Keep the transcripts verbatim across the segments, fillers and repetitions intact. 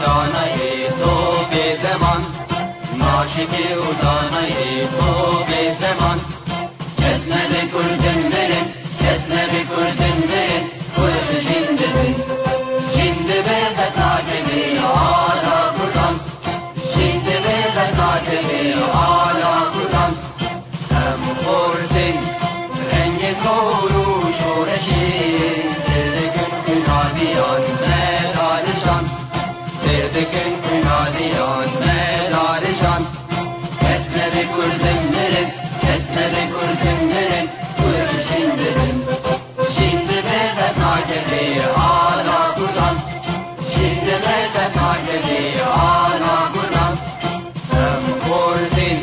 Danayê to bê zeman, naşikê û danayê to bê zeman. Kes nebe kurdin mirin, kes nebe kurdin mirin, kurd jin dibin. Jin dibe qet nakevê ala kurdan. Jin dibe qet nakevê ala kurdan. Em xortin rengê kor û şoreşê, sêr dikin kunadiyan me darijan. Sêr dikin kunadiyan me darijan. Kes nebe kurdin mirin, kes nebe kurdin mirin, kurd jin dibin. Jin dibe qet nakevê ala kurdan. Jin dibe qet nakevê ala kurdan. Em xortin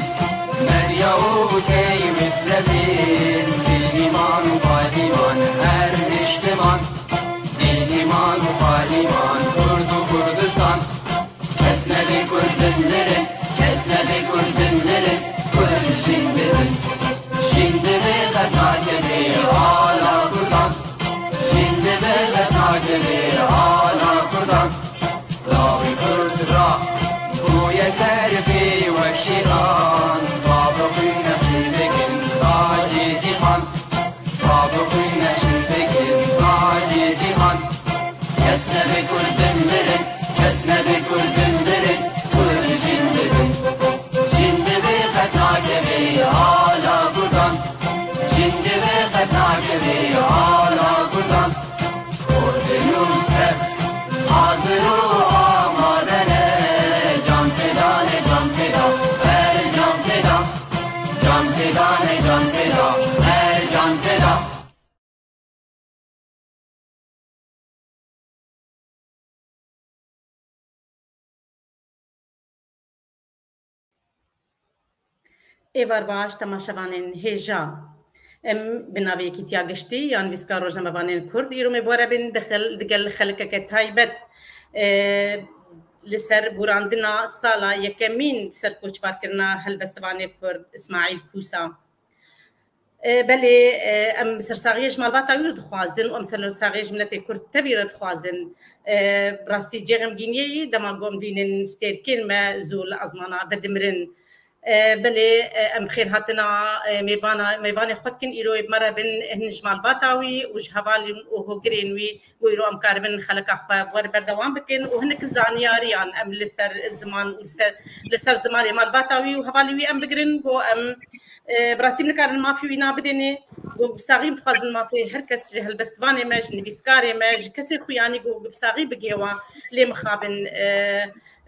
medya û tey mitlefin, dîniman û qadîman her niştiman. Dîniman û qadîman, kurd û Kurdistan. Kes nebe kurdin mirin, kes nebe kurdin mirin, kurd jin dibin. Jin dibe qet nakevê ala kurdan. Jin dibe qet nakevê ala kurdan. Lawê kurd ra bûye serfê wek şêran. Babixwîne xîzêkin tacê cîhan. Babixwîne xîzêkin tacê cîhan. Kes nebe kurdin mirin, kes nebe kurdin mirin, kurd jin dibin. Jin dibe qet nakevê ala kurdan. Jin dibe qet nakevê ala kurdan. Kurdinû tev hazir û amade ne. Can feda ne, can feda, her can feda. Can feda ne, can feda, her can feda. Êvar baş, temaşevanên hêja. Em bi navê Yekîtiya Giştî ya Nivîskar Rojnamevanên Kurd îro me bi we re bin di xel-, digel xelkeke taybet, e, li ser borandina sala yekemîn serkoçbarkirina helbestvanê Kurd Îsmaîl Kûsa. E, belê, e, em sersaxiyê ji malbata wî re dixwazin û em sersaxiyê ji miletê Kurd tevî re dixwazin. E, bi rastî cê xemgîniyê yî dema ku em dibînin stêrkên me zû li ezmana vedimirin. E, belê, e, em bi xêrhatina, e, mêvana, mêvanê xwe dikin. Îro yê bi me re bin hin ji malbata wî û ji hevalên û hogirên wî ku îro em karibin xeleka xwe bi we re berdewam bikin û hinek zanyariyan em li ser ziman û li ser, li ser zimanê malbata wî û hevalên wî em bigirin ku em, e, bi rastî nikarin mafê wî nabidênê. Ku bi saxî em dixwazin mafê her kes ji helbestvanê me, ji nivîskarê me, ji kesê xuyanî ku bi saxî bigihê wan lê mixabin, e,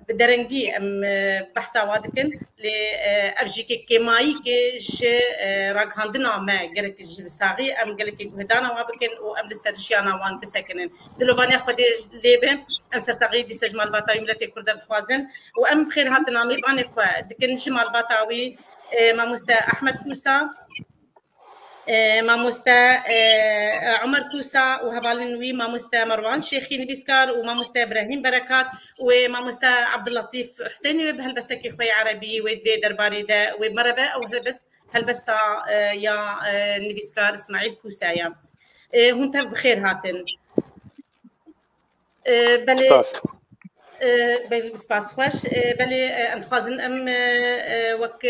bi derengî em, e, behsa wa dikin. Lê, e, ev jî kê-, kêmayîkê ji, e, ragihandina me gerek ji bi saxî em gelekî guhdana wa bikin û em li ser jiyana wan bisekinin. Dilovaniya Xwedê lê be, em sersaxî dîse ji malbata wî miletê Kurd re dixwazin û em bi xêrhatina mêvanê xwe dikin ji malbata wî, e, mamoste Ehmed Kûsa, e, mamoste, e, Omer Kûsa û hevalên wî, mamoste Merwan Şêxî nivîskar û mamoste Ibrahîm Berekat û ê mamoste Abdulletîf Husênî wê bi helbestekî xwe yê erebî wê di vê derbarê de wê bi me re be. Ew helbest, helbesta, e, ya, e, nivîskar Îsmaîl Kûsa ye. E, hûn tev bi xêr hatin. E, belê, Spas. E, belê, spas xweş. E, belê, e, em dixwazin em, e, e, wek,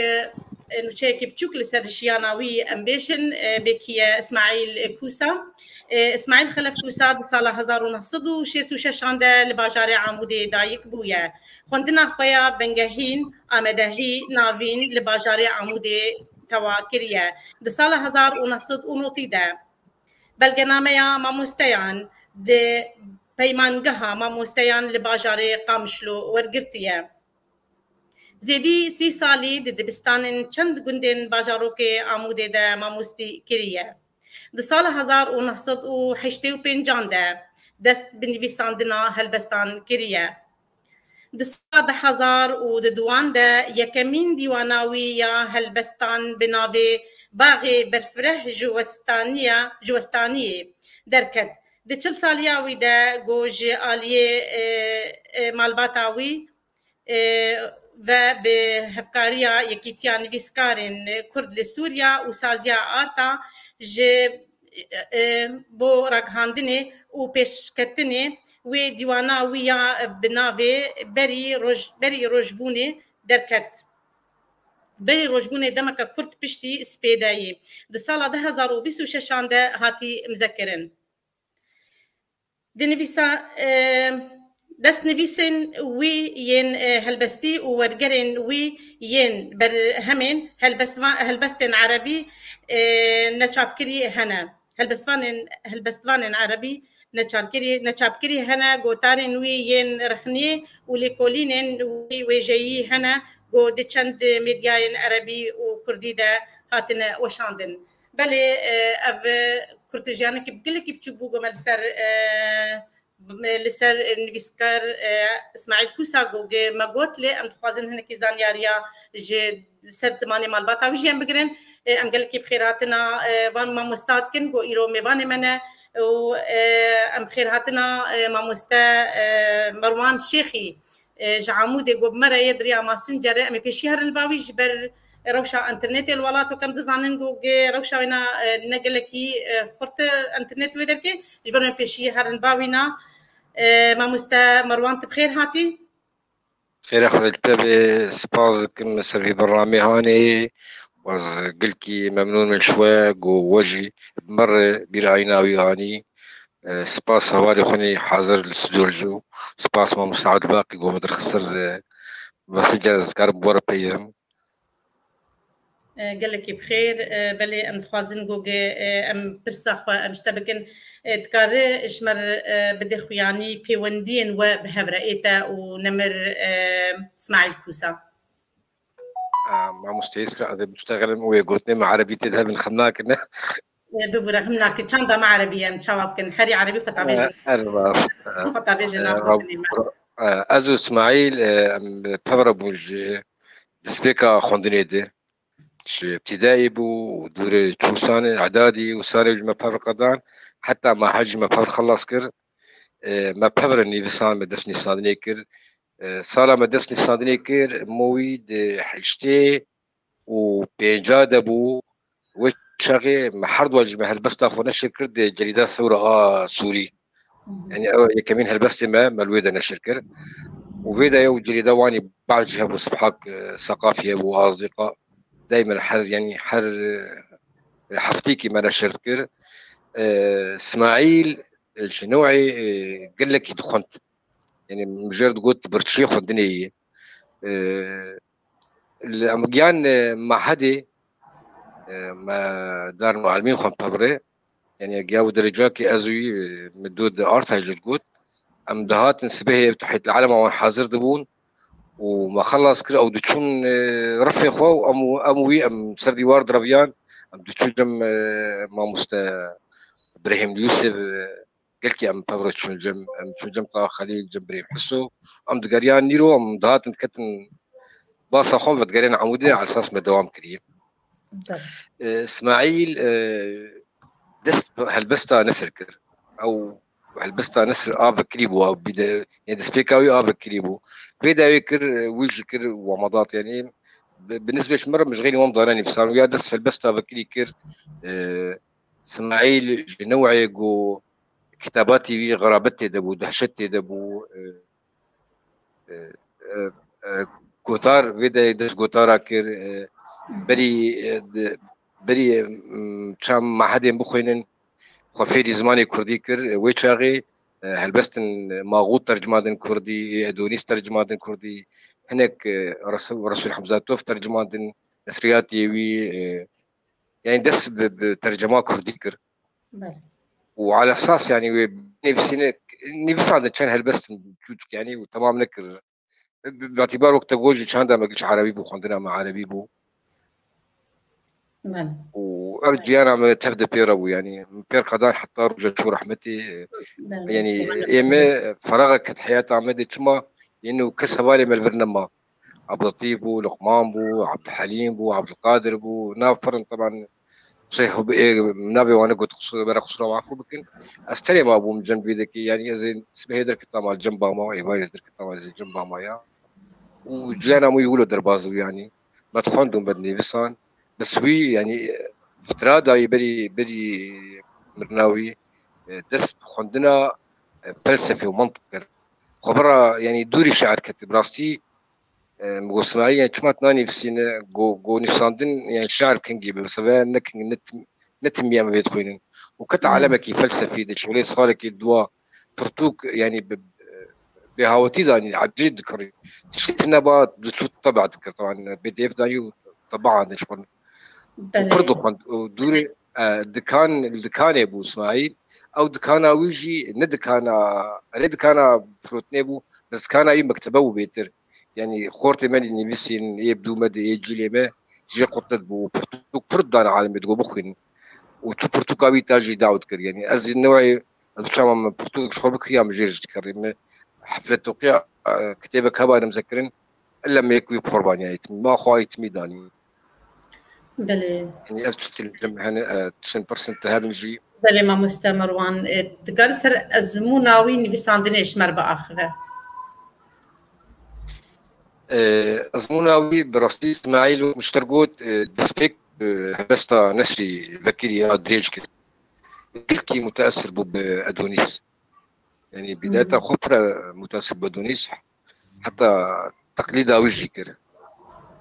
e, nûçeyekî biçûk li ser jiyana wî em bêjin, e, bê kî ye Îsmaîl Kûsa. E, Îsmaîl Xelef Kûsa di sala hezar û neh sed û şêst û şeşan de li bajarê Amûdê dayik bûye. Xwendina xwe ya bingehîn, amadehî, navîn li bajarê Amûdê tewa kiriye. Di sala hezar û neh sed û notî de belgenameya mamosteyan di peymangeha mamosteyan li bajarê Qamişlo wergirtiye. Zêdî sî salî di dibistanên çend gundên bajarokê Amûdê de mamostî kiriye. Di sala hezar û neh sed û heştê û pêncan de dest bi nivîsandina helbestan kiriye. Di sala du hezar û duwan de yekemîn dîwana wî ya helbestan bi navê Baxê Berfireh ji Westaniya, ji Westaniyê derket. Di çil saliya wî de ku ji aliyê, e, e, malbata wî, e, ve bi hevkariya Yekîtiya Nivîskarên Kurd li Sûriya û Saziya Arta ji e, bo ragihandinê û pêşketinê wê dîwana wî ya bi navê Berî Roj-, Berî Rojbûnê derket. Berî Rojbûnê demeke kurt piştî spêdeyî di sala du hezar û bîst û şeşan de hatî imzekirin. Di nivîsa, e, destnivîsên wî yên, e, helbestî û wergerên wî yên berhemên helbestva-, helbestên erebî, e, neçapkirî hene. Helbestvanên, helbestvanên erebî neçarkirî, neçapkirî hene, gotarên wî yên rexniyê û lêkolînên wî wêjeyî hene, ku di çend medyayên erebî û kurdî de hatine weşandin. Belê, e, ev, e, kurtijiyanekî gelekî biçûk bû, ku me li ser, e, li ser nivîskar, e, Îsmaîl Kûsa, ku me got, lê em dixwazin hinekî zanyariya ji li ser zimanê malbata wî jî em bigirin. E, em gelekî bi xêrhatina, e, van mamosta dikin, ku îro mêvanê me ne û, e, em bi xêrhatina, e, mamoste, e, Merwan Şêxî, e, ji Amûdê, ku bi me re yê di riya Masincere, em ê pêşî herin li ba wî ji ber rewşa înternetê li welat, wek em dizanin, ku gi rewşa wêna, e, ne gelekî, e, xurt e, înternet li wê derkê, ji ber em pêşî herin ba wîna, e, mamoste Merwan, tu bi xêr hatî. Xêra xwe li te be, spas dikim ser vî bernamê hanê. Ez gelkî memnûn me ji we, ku we jî bi me re bîr ayîna wî anî. E, spas hevalê xwe nê hazir li stûdyo. Spas mamoste Abdulbaqî, ku me derxistir, e, mesajê ez dikarim bi we re peyivim. E, gelekî bi xêr. E, belê em dixwazin ku ge, e, em pirsa xwe em ji te bikin. E, dikare ji me re, e, bide xuyanî pêwendiyên we bi hev re ê te û nemir, e, Îsmaîl Kûsa. E, mamoste Îsra, ez ê biştexelim û wê gotinê me erebî tê de min xem nakine. E, bibûre, him nake, çanda me erebî ye, em çawa bikin? Herî erebî xwe ta bêjin. E, erê baş. Xwe ta bêjin, e, nav gotinê me. E, ez û Îsmaîl, e, em pevre bûn ji destpêka xwendinê de. Ji îbtidayî bû û dûrê çû sanê, edadî û sanê ji me pevre qedan, heta me hecî me pevre xelas kir. E, me pevre nivîsan, me dest nivîsandinê kir. E, sala me dest nivîsandinê kir, mo wî di heştê û pênca de bû. Wê çaxê me her duwa jî me helbesta xwe neşir kir di cerîda Sewra a Sûrî. Hı hı. Yani ew yekemîn helbestê me, me li wê de neşir kir. Û vê de ew cerîda wanî bad jî hebû, Sibhak, e, Seqafî hebû, Azîqa. Daymen her, yani her, e, heftîkî me neşir dikir. E, Smaîl, e, ji newê, e, gelekî dixwend. Yani mijêr digot birçiyê xwendinê yî. E, li em giyan, e, mahedê, e, me dar mualimîn xwend pevre. Yani giya û derecakî ez wî, e, min dû di arta jî digot. Em dihatin sibehê tu heyet alema wan hazir dibûn û me xelas kir, ew diçûn, e, refê xwe û em, em wî em ser dîwar direviyan. Em diçûn cem, e, mamoste Birahîm Yûsif, e, gelkî em pevre çûn cem, em çûn cem Taha Xelîl, cem Birahîm Hiso. Em digeriyan nîro, em dihatin diketin basa xwe ve digerên Amûdê, esas me dewam kiriye. Tabii. E, Îsmaîl, e, dest bi helbesta Nesir kir. Ew helbesta Nesir a vekirî bû, ew bîde, yani destpêka wî a vekirî bû. Vê de wê kir, e, wî jî kir, wamadat, yani bi, bi nisbet ji min re min ji xeynî wan dane nivîsan. Wî ya dest helbesta vekirî kir. E, Îsmaîl ji newê ku kitabatî wî xerabet tê de bû, dehşet tê de bû. E, e, e, e, gotar, vê de dest gotara kir, e, berî, e, di, berî, e, m, çend mahedên bixwînin, xwe fêrî zimanê kurdî kir. E, wê çaxê, e, helbestin Maxût tercima din kurdî, Edonîs tercima din kurdî, hinek, e, Resul, Resul Hemzatov tercima din, nesriyatê wî, e, yani dest bi, bi tercima kurdî kir. Belê. Û ala esas, yani wê nivîsîne, nivîsandin çend helbestin çûçik, yani û temam nekir. Bi, bi îtîbar wek te got jî çanda me giş erebî bû, xwendina me erebî bû. Belê. Û ev ciyana me tev de pê re bû, yani pêr qedan heta roja çû rehmetê. Belê, yani, belê. Ê me feraxa ket heyata me de çima, yani kes hevalê me li vir nema. Abdulletîf bû, Luqman bû, Abdulhelîm bû, Abdulqadir bû, nav firin teban. Şey, hub-, ê, navê wan got, qusur, bera qusura wan xwe bikin. Ez tenê mabûm cem vê dekê, yani ez ê sibehê derketama cem bama, êvarê ez derketama cem bama ya. Û ciyana min wilo derbaz bû, yani. Me dixwend û me dinivîsan. Bes wî, yani, fitra dayî berî, berî mirina wî, e, dest bi xwendina, e, felsefê û mantiq kir. Xwe bira, yanî dûrî şiir kete. Bi rastî, e, min got, Smaîl, yanî çima tu nanivîsîne, go, go nivîsandin, yanî şiir bi kengî be, bi sebe ne keng, ne tim-, ne timî em vê dixwînin. Û kete alemekî felsefî de, şolê salekî dua pirtûk, yanî bi, bêhawetî danî, ecêb dikirî. Tiştê tune ba diçû teba dikir, teban bê dêv dayî û teba de ji xwe. Û pir dixwend. Û dûrê, e, dikan, li dikanê bû Smaîl. Ew dikana wî jî ne dikana, erê dikana firotinê bû, bes dikana wî mektebe bû bêtir. Yanî xortê me dî nivîsîn, ê bi dû me de, ê cîlê me jê qutlet bû. Û pirtûk pir didane alemê, digot bixwînin. Û tu pirtûka wî ta jî daw dikir. Yanî ez jî newê, ez çawa min pirtûk ji xwe bikiriya, min jê re dikerî. Min hefletoqiya, e, kitêbek heba nimzekirin, illa min yek wî bi qurbaniyayê timî. Ma xwe yê timî danî. Belê. Yanî ev tiştên li me hene, e, tiştên pirsin te hebin jî. Belê mamoste Merwan, e, dikarî ser ezmûna wî nivîsandinê ji me re biaxive? E, ezmûna wî bi rastî Îsmaîl û Mişter got, e, destpêk, e, helbesta Nesrî Vekirî ya dirêj kir. Gelkî muteesir bû bi Edonîs. Yanî bidayeta xwe pir mutasib bi Edonîs, heta teqlîda wî jî kir.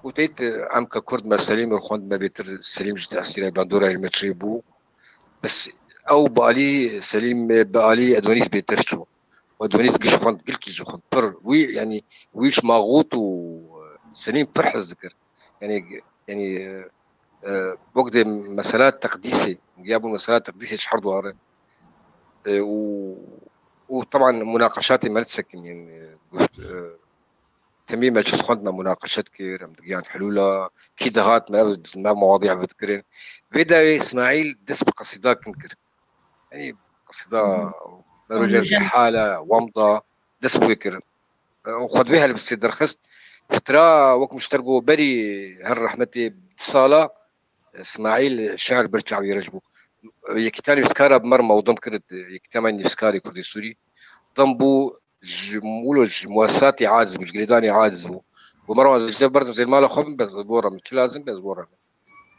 Û têt em ke Kurd me Selîm re xwend, me bêtir Selîm ji tesîra bandora Elmeçê bû. Bes ew bi alî Selîm, bi alî Edonîs bêtir çû. Û Edonîs giş xwend, gilkî jî xwend. Pir wî, yanî wî ji Maxût û Selîm pir hez dikir. Yanî, yanî, e, e, wek de mesela teqdîsê, ya bû mesela teqdîsê ji her duware. E, û, û teban munaqeşatê me disekin, yanî, e, guft, e, temî me çi xwend me munaqeşet kir, em digiyan hilûla, kî dihat me, ev, me mewadiya vedikirin. Vê dawê Îsmaîl dest bi qesîda kin kir. Yanî qesîda Merojen Rihale, Wamda, dest bi wê kir. E, û xwe di vê helbestê derxist. Fitra, wek Mişter got, berî her rehmetê du sala, Îsmaîl şiir ber çavî re ji bû. Yekîtiya nivîskara bi me re mewdim kir, yekîtiya me nivîskarê Kurdê Sûrî. Dem bû ji wilo ji muesesatê aciz bû, ji girêdanê aciz bû. Got, Merwan, ez ji te berdim zêr mala xwe bim, bes ez bo re min. Çi lazim be, ez bo re min.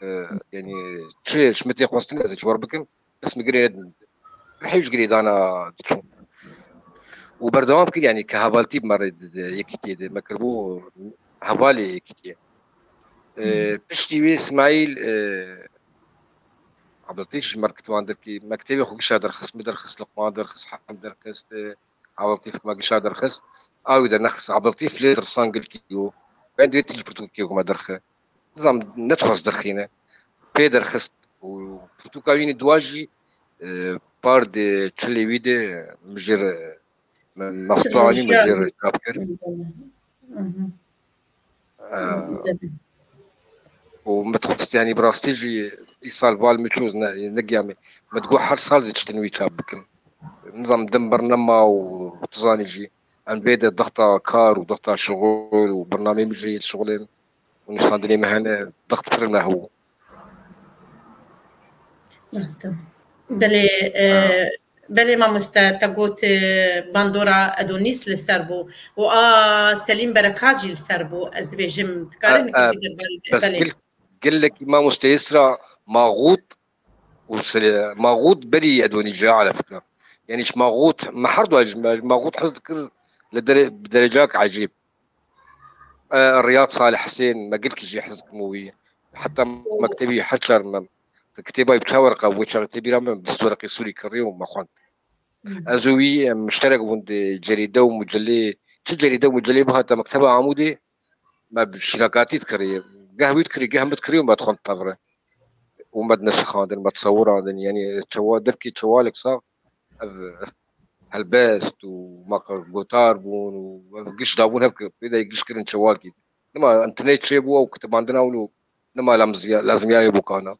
E, yanî çi ji min tê xwestin, ez ê ji we re bikim. Bes min girê nedim. Rihê ji girêdana diçû. Û berdewam kir, yanî ke hevaltî bi me re di, di yekîtiyê de me kiribû hevalê yekîtiyê. E, piştî wê Îsmaîl, e, Abdiltîf ji me re kitiban derkî, me kitêbê xwe gişa derxist, min derxist, Luqman derxist, Hemd derxist, e, Abdiltîf me gişa derxist. Ew dernexist. Abdiltîf lê tirsan gilkî û ben divê tî ji pirtûkê ku me derxe. Nizam nedixwest derxîne. Pê derxist û pirtûka wî nî dua jî, e, par de çilê wî de min jê re, me, me Çi xwe anî, min rewşiya jê re çap kir. Mhm. E, û min dixwest, yanî bi rastî jî îsal val min çûz ne, negiya me. Min digot her sal jî tiştên wî çap bikim. Nizam din bir nema û tu zanî jî. Em vê de dexta kar û dexta şixul û bernameyê min jî şixulên û nivîsandinê me hene, dext pir me hebû. Rast e. Belê, e, Ha. belê mamoste, te got, e, bandora Edonîs li ser bû û a Selîm Berekat jî li ser bû. Ez dibêjim, dikarin E, e, derbarê de, bes belê. Gel-, gelekî mamoste Yesra, Maxût û Sele-, Maxût berî Edonîs jî, ala fikra. Yanî ji Maxût, me her du ji me-, Maxût hez dikir li dere-, bi derecak ecêb. E, Riyad Salih Husên, me gelkî jî hez dikim û wî. Heta mektebî her çar me, kitêba wî bi çar werqa, wê çar kitêbî ra me bîst werqê Sûrî kirî û me xwend. Hmm. Ez û wî, em, muşterek bûn di cerîde û mucelê, çi cerîde û mucelê bihata mekteba Amûdê, me bi şirakatî dikirî. Geh wî dikirî, geh min dikirî û me dixwend tevre. Û me dinişixandin, me disewirandin. Yanî çewa-, devkî çewalek sax, ev helbest û maqir gotar bûn û ev giş dabûn hev, pê de giş kirin çewalkî. Nima înternet çêbû ew kitibandina wilo nima lazimiya-, lazimiyayê bû kana.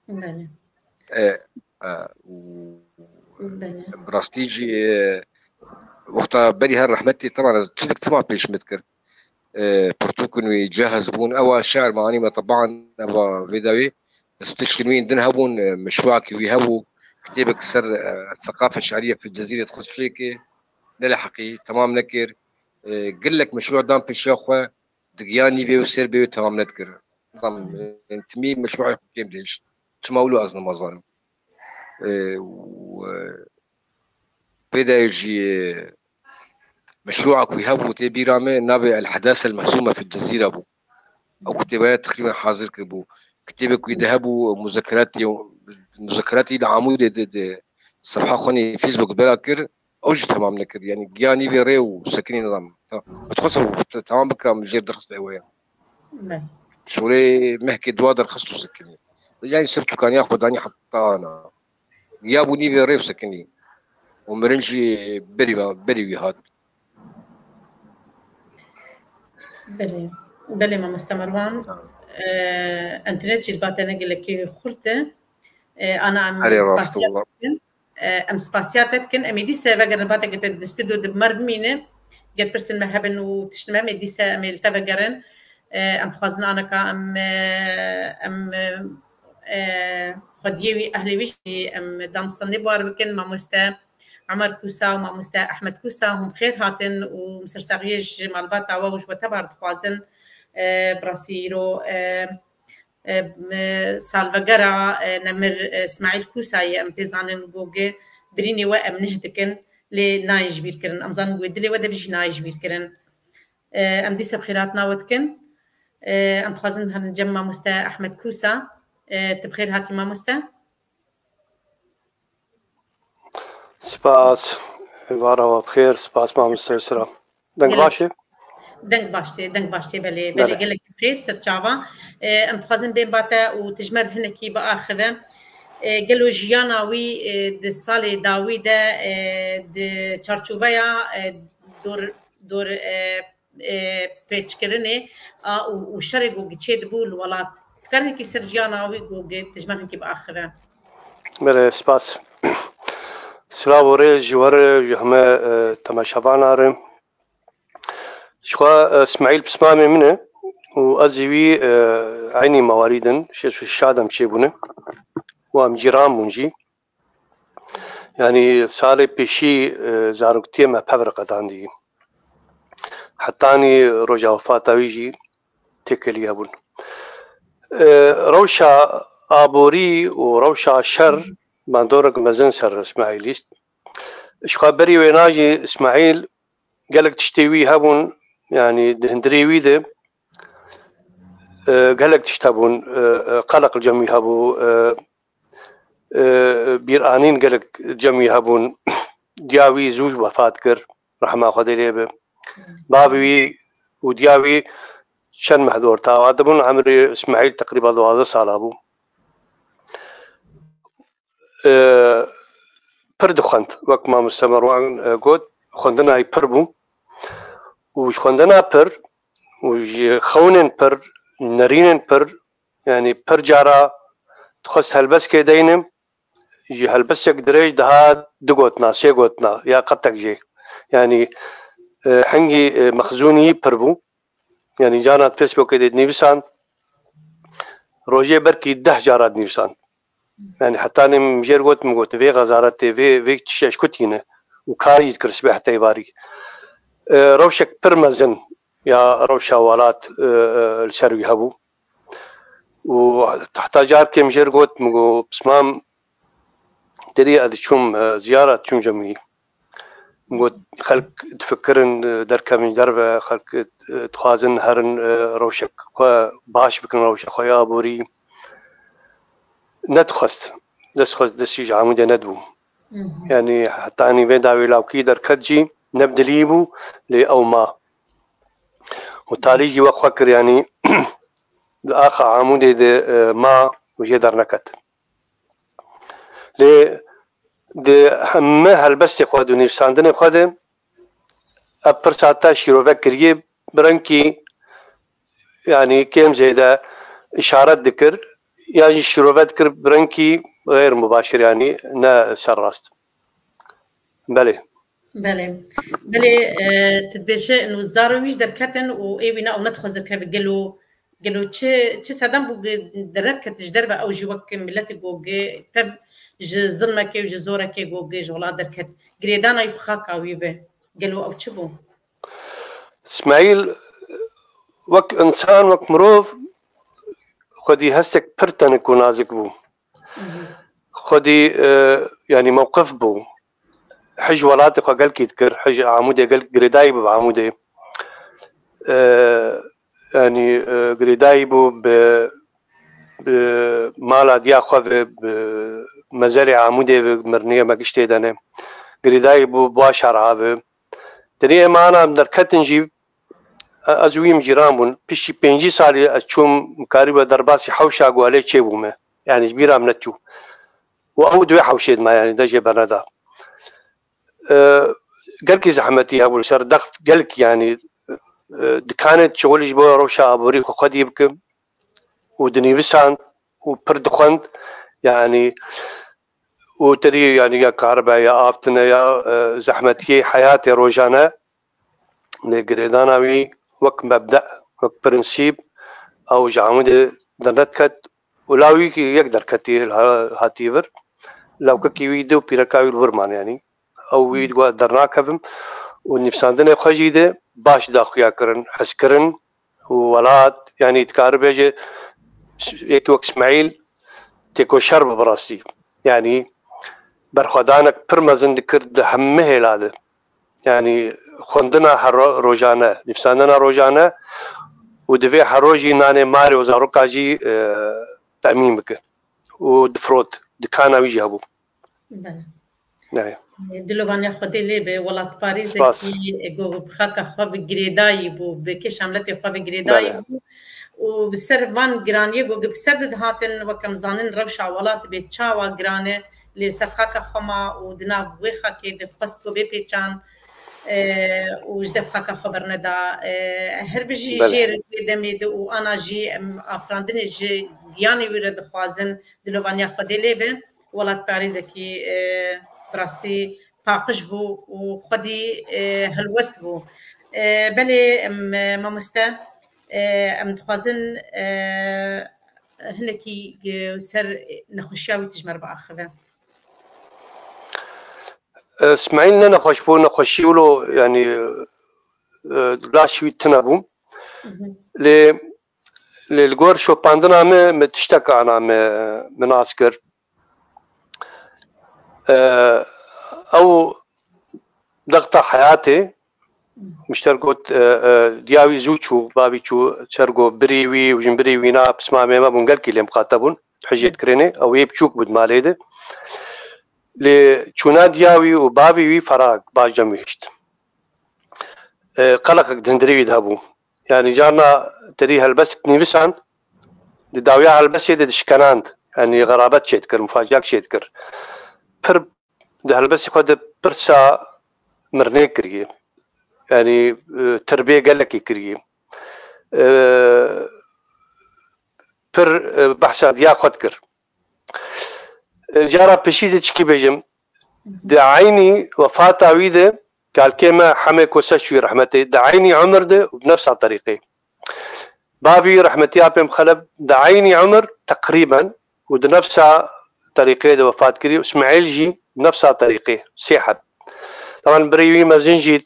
Belê. E, e, û Belê. Bi rastî jî, e, wexta berî her rehmetê, teban ez çilik tima pêş min dikir. E, pirtûkên wî cehaz bûn. Ewa şiir me anî me teban, ewa vê dawî. Stişkên wî din hebûn, e, mişwakî wî hebû. Kitêbek ser, e, seqafe şiiriye fil cezîrê dixwest çêkê. Neleheqî, temam nekir. E, gelek mişwa dan pêşiya xwe, digiya nîvê û sêr bê wê temam nedikir. Nizam, e, timî mişwayê xwe kêm dihişt. Çima wilo ez nima zanim. E, û, e, pê de jî, e, meşrûa ku hebû tê bîra me navê El Hedase El Mehsûme fi Cezîre bû. Ew kitêbaya teqrîben hazir kiribû. Kitêbê ku de hebû muzekeratî, muzekeratî li Amûdê de, de sefha xwe nê Facebook bela kir, ew jî temam nekir. Yani giya nîvê rê û sekinî nizam. Ta-, dixwest ew te-, temam bikira min jêr derxist ew ye. Belê. Şorê mehkê dua derxist û sekinî. Yani ser çûkaniya xwe danî heta ana. Giya bû nîvê rê û sekinî. Û mirin jî berî ve, berî wî hat. Belê. Belê mamoste Merwan. Ee, internet jî li ba te ne gelekî xurt e. Ee, ana em Erê rast spasiya wala. Dikin. Ee, em spasiya te dikin. Em ê dîse vegerin ba te ke te di stûdyo de bi me re bimîne. Ger pirsên me hebin û tiştin me, em ê dîse em ê li te vegerin. Ee, em dixwazin aneka em, ee, em, ee, ee, xwediyê wî, ehlê wî jî em danûstandinê bi war bikin. Mamoste Emer Kûsa û mamoste Ehmed Kûsa, hûn bi xêr hatin û em sersaxiyê ji malbata we û ji we tebar dixwazin. E, bi rastî îro, e, e, e, salvegera, e, nemir, e, Smaîl Kûsa ye, em pê zanin ku gi birînê we em neh dikin, lê nayên ji bîr kirin. Em zanin ku wê dilê we de bi jî nayê ji bîr kirin. E, em dîsa bi xêrhatina we dikin. E, em dixwazin herin cem mamoste Ehmed Kûsa. E, tu bi xêr hatî mamoste. Spas. Êvara we bi xêr. Spas mamoste Esra. Deng Gelek baş e? Deng baş tê, deng baş tê, belê, belê, Belê. Gelek bi xêr, serçava. E, em dixwazin bên ba te û tu ji me re hinekî biaxive. E, gelo jiyana wî, e, di salê dawî de, e, di çarçoveya, e, dor, dor, e, e, pêçkirinê a û, û şerê ku çê dibû li welat. Dikar hinekî ser jiyana wî ku tu ji me re hinekî biaxive. Belê, spas. Silav û rêz ji we re, ji heme, e, temaşevana re. Ji xwe, e, Smaîl pismamê min e û ez ê wî, e, eynî mewalîd in, şêst û şeş dem çêbûne û em cîran bûn jî. Yanî salê pêşî, e, zaroktiyê me pev re qedandî. Hetanî roja wefata wî jî têkilî hebûn. E, rewşa aborî û rewşa şer bandorek mezin ser Îsmaîl lîst. Ji xwe berî wêna jî Îsmaîl gelek tiştê wî hebûn, yanî di hundirê wî de, e, gelek tişt hebûn, e, e, qeleq li cem wî hebû, e, e, bîranîn gelek cem wî hebûn. Diya wî zû wefat kir, rehma Xwedê lê be. Bavê wî û diya wî çend meh dor tawa dibûn, emrê Îsmaîl teqrîba duwazdeh sala bû. E, pir dixwend, wek mamoste Merwan, e, got, xwendina wî pir bû û ji xwendina pir û ji xewnên pir, nerînên pir, yanî pir cara dixwest helbestkê deyne, ji helbestek dirêj dihat du gotina, sê gotina ya qetek jê. Yanî, e, hingî, e, mexzûnî pir bû. Yanî carna di Facebookê de dinivîsan, rojê belkî deh cara dinivîsan. Yanî hetanî min jêr got, min got, vê xezaretê, vê, vê tiştê ji ku tîne û kar jî dikir sibê heta êvarî. E, rewşek pir mezin ya rewşa welat, e, e, li ser wî hebû. Û heta carkê min jêr got, min got, pismam, Derî ez diçûm, e, ziyara diçûm cem wî. Min got, xelk difikirin, e, derkevin ji derve, xelk, e, dixwazin herin, e, rewşek xwe baş bikin, rewşa xwe ya aborî. Nedixwest, dest xwe, destî ji Amûdê nedibû. Hı hı. Yanî hetanî vê dawî lawkî derket jî ne bi dilî bû, lê ew ma. Û talî jî wek xwe kir, yanî di axa Amûdê de, e, ma û jê derneket. Lê di heme helbestê xwe de û nivîsandinê xwe de ev pirsa te şîrove kiriye, bi rengkî, yanî kêm zêde îşaret dikir, yan jî şîrove dikir bi rengkî xeyr mubaşir, yanî ne serrast. Belê. Belê. Belê, e, tu dibêje nûzdar wî jî derketin û ê wî ne ew nedixwaze keve gelo Gelo çi, çi sedem bû gi derneket ji derve ew jî wek miletê ku gi tev ji zilmekê û ji zorekê ku gi ji welat derket? Girêdana wî bi xaka wî ve. Gelo ew çi bû? Smaîl wek însan, wek mirov xwedî hestek pir tenik û nazik bû. Mhm. xwedî, e, yanî mewqif bû. Hij welatê xwe gelkî dikir, hij Amûdê gelk girêdayî bû bi Amûdê. E, yanî, e, girêdayî bû bi, bi mala diya xwe ve, bi mezelê Amûdê ve, mirnê me giştê de ne. Girêdayî bû bi Başar Avi. Tenê em ana em derketin jî, e, ez û wî em cîran bûn. Piştî pêncî salî ez çûm, karî we derbasî hewşa guhelê çêbûme. Yanî ji bîra min neçû. Û ew di wê hewşê de me, yanî de jê berneda. E, gelkî zehmetî hebû li ser dext, gelkî, yanî, e, dikanê çiwilî ji bo rewşa aborî xwe xwedî bikim û dinivîsand û pir dixwend, yanî, û terî, yanî, ya karibe, ya av tine, ya, e, zehmetiyê heyatê rojane, lê girêdana wî wek mebde, wek prensîp, ew ji Amûdê dernediket û la wî yek derketî, ha-, hatî vir. Lawkekî wî di û pîreka wî li vir man, yanî. Ew wî digot dernakevim û nivîsandinê xwe jî de baş da xuya kirin, hezkirin û welat, yanî dikare bêje, yekî wek Îsmaîl têkoşer bi, bi rastî. Yanî berxwedanek pir mezin dikir di hemî hêla de. Yanî xwendina her ro-, rojane, nivîsandina rojane û divê her roj jî nanê malê û zaroka jî, e, temîn bike. Û difirot, dikana wî jî hebû. Belê. Belê. Dilovaniya Xwedê lê be, welatparêzekî, Spas. Ku bi xaka xwe ve girêdayî bû, bi kêşa miletê xwe ve girêdayî Belê. Bû. Û bi ser van giraniyê ku bi ser de dihatin, wek em zanin, rewşa welat bê çawa giran e, lê ser xaka xwe ma û di nav wê xakê de xwest ku bê pêçan, e, û ji dev xaka xwe berneda. E, her bijî Belê. Jêr wê demê de û ana jî em afirandinê ji giyanê wî re dixwazin, dilovaniya Xwedê lê be. Welatparêzekî, e, bi rastî paqij bû û xwedî, e, helwest bû. E, belê, em, e, mamoste, e, em dixwazin, e, hinekî, e, ser nexweşiya wî tu ji me re biaxive. E, Îsmaîl ne nexweş bû, nexweşî wilo, yanî, e, laşî wî tune bû. Hı hı. Lê, lê li gor şopandina me, me tiştek ana me, me nas kir. E, ew dexta heyatê, mişter got, e, e, diya wî zû çû, bavî çû, ser got birî wî û jinbirî wî na pismamê me bûn, gelkî lê miqate bûn, hijê dikirinê, ew yê biçûk bû di malê de. Lê çûna diya wî û bavî wî ferag, baş cem wî hişt. E, qeleqek di hundirê wî de hebû. Yanî carna terî helbestek nivîsand, di dawiya helbestê de dişkenand. Yanî xerabet çêdikir, mufaciak çêdikir. Pir di helbestê xwe de pirsa mirnê kiriye. Yanî, e, tirbê gelekî kiriye. E, pir, e, behsa diya xwe dikir. E, cara pêşî de çikî bêjim, di eynî wefata wî de kalkê me Hemê Kose çûyî rehmetê, di eynî umir de û di nefsa terîqê. Bavî rehmetî Apê Mixelef di eynî umir teqrîben û di nefsa terîqê de wefat kirî û Îsmaîl jî nefsa terîqê, sê heb. Taban birê wî mezin jî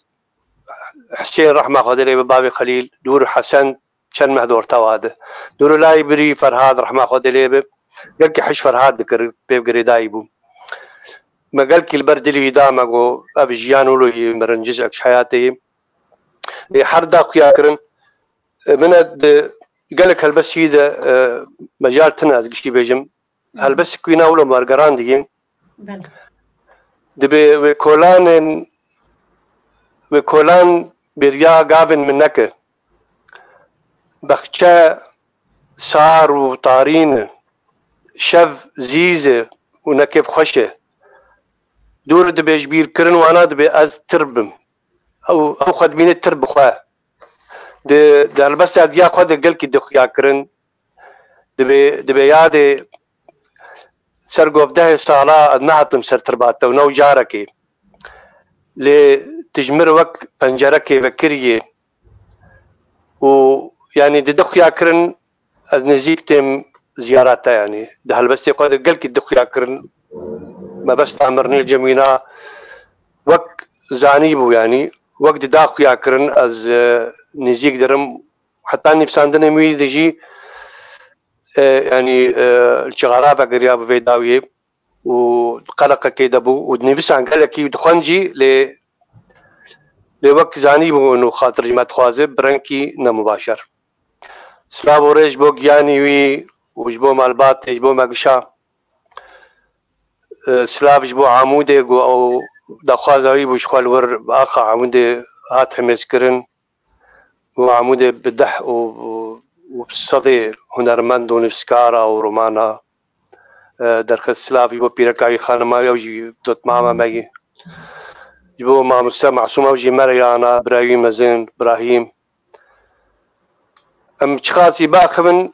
Husên rehma Xwedê lê be, bavê Xelîl, dûr Hesen, çend meh di orta wa de. Dûr û layî birî Ferhad rehma Xwedê lê be. Gelkî hej Ferhad dikir, pê girêdayî bû. Me gelkî li ber dilî wî da, me got, ev jiyan wilo yî mirin cizek ji heyatê yî. Ê her da xuya kirin. E, min e di gelek helbestî de, e, mecal tine ez giştî bêjim. Helbestek wî na wilo wergeran digîn. Belê. Dibê wê kolanên, wê kolan bêriya gavên min neke. Bexçe sar û tarîn e. Şev zîz e û ne kêfxweş e. Dûr dibê ji bîrkirin wana dibê ez tir bim. Ew, ew xwe dimîne tir bi xwe. Di, di helbesta diya xwe de gelkî dixuya kirin. Dibê, dibê yadê ser govdehê sala ez nehatim ser tirba te û new carekê. Lê tu ji min re wek pencerekê vekiriyê û, yanî, di dixuya kirin ez nêzîk têm ziyara te, yanî. Di helbestê xwe de gelkî dixuya kirin. Mebesta mirnê li cem wîna wek zanî bû, yanî. Wek dida xuya kirin ez, e, nêzîk dirim. Heta nivîsandinên wî de jî, e, yanî, e, çixara vegiriya bi vê dawiyê. û qeleqekê de bû û dinivîsan gelekî dixwend jî lê lê wek zanîbû û xatir ji me dixwaze bi rengkî nemubaşer. Silav û rêz ji bo giyanî wî û ji bo malbatê, ji bo me gişa. E, silav ji bo Amûdê ku ew daxwaza wî bû ji xwe li wir bi axa Amûdê hat himêzkirin. Ku Amûdê bi deh û, û, û sedê hunermend û nivîskara û romana, e, derxist. Silav ji bo pîreka wî, xanima wî, ew jî dotmama me yî. Ji bo mamoste Masûm, ew jî me re yana, bira wî mezin, Birahîm. Em çiqasî biaxivin,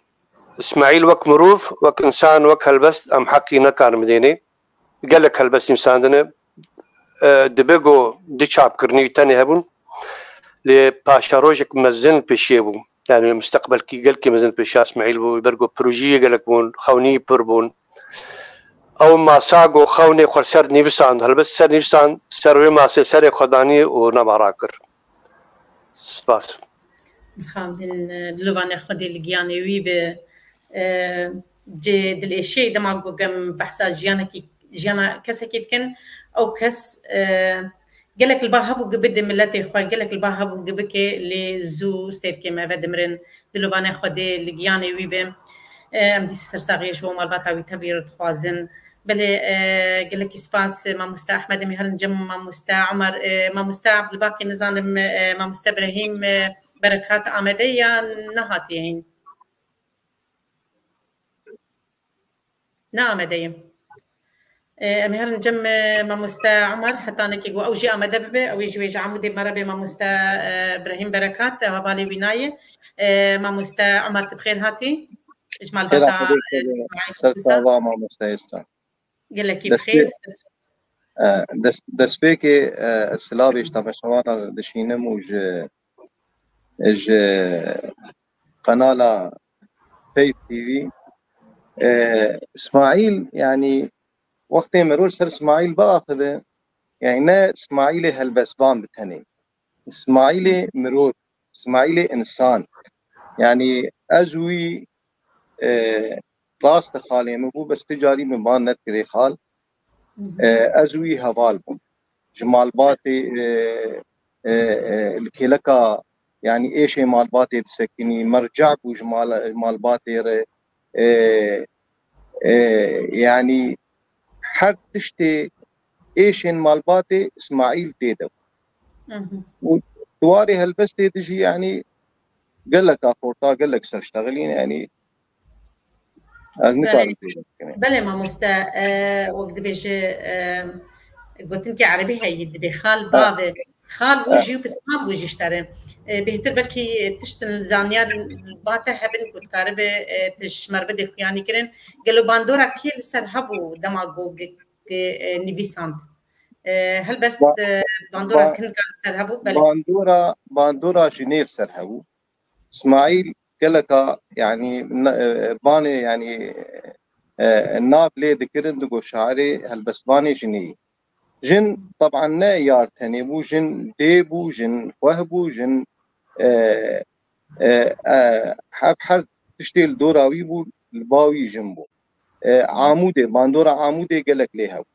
Îsmaîl wek mirov, wek însan, wek helbest, em heqî nekarin bidênê. Gelek helbest nivîsandine. E, dibe ku di çapkirinî wî tenê hebûn, lê paşerojek mezin pêşiyê bû. Yani musteqbelkî gelkî mezin pêşiya Îsmaîl bû, ber ku projeyê gelek bûn, xewnî pir bûn. Ew masa ku xewnê xwe ser nivîsand, helbest ser nivîsand, ser wê masê serê xwe danî û nema rakir. Spas. Mixabin, e, dilovanê Xwedê li giyanê wî be, e, cê dilêşiyê dema ku em behsa jiyanekî, jiyana kesekî dikin, ew kes, e, gelek li ba hebû gibide miletê xwe, gelek li ba hebû gibike lê zû stêrkê me vedimirin. Dilovanê Xwedê li giyanê wî be. E, em dîsa sersaxiyê ji bo malbata wî tevî re dixwazin. Belê, e, gelekî spas, e, mamoste Ehmed, em ê herin cem mamoste Omer, e, mamoste Abdulbakî, nizanim, e, mamoste Birahîm, e, Berekat amade ya nehatiye hîn? Ne amade ye. E, em ê herin cem, e, mamoste Omer, hetanekî ku ew jî amade bibe, ew ê ji wê ji Amûdê me re bê mamoste, e, Birahîm Berekat, e, hevalê wî nayê. E, mamoste Omer, tu bi xêr hatî. Ji malbata, e, Xêra Xwedê ser çava mamoste Êsta. Gelekî bi xêr. Destpê-, e, dest-, destpêkê, e, silavê ji temaşevanan dişînim û ji, ji kanala Peyv T V. E, Îsmaîl, yanî wextê mirov ser Îsmaîl biaxive, yanî ne Îsmaîlê helbestvan bi tenê. Îsmaîlê mirov, Îsmaîlê însan. Yanî ez wî, e, rast e xalê min bû, bes tu carî min ban nedikirê xal. E, ez wî heval bûm. Ji malbatê, e, e, e, li kêleka, yanî êşê malbatê disekinî, merca bû ji mal-, malbatê re. E, e, yanî her tiştê êşên malbatê Îsmaîl tê de bû. Hı hı. Û di warê helbestê de jî, yanî geleka xorta, gelek serştexilîn, yanî ez nikarim pêşî bikim. Belê mamoste, e, wek dibêje, e, gotinkê erebî heye, dibê xal bavê. Xal bû jî û pisman bû jî ji te re. E, bêhtir belkî tiştin zanyar ba te hebin ku dikaribe, e, tu ji me re bidê xuyanîkirin. Gelo bandora kê li ser hebû dema ku ge-, ge-, e, nivîsand? E, helbest, e, bandora ba-, kinka li ser hebû, belê. Bandora, bandora jinê li ser hebû. Îsmaîl geleka, yanî, ne-, e, banê, yanî, e, nav lê dikirin, digo şairê helbestvanê jinê yî. Jin, teban ne yar tenê bû, jin dê bû, jin xweh bû, jin, e, e, e, hev her tiştê li dora wî bû, li ba wî jin bû. E, Amûdê, bandora Amûdê gelek lê hebû.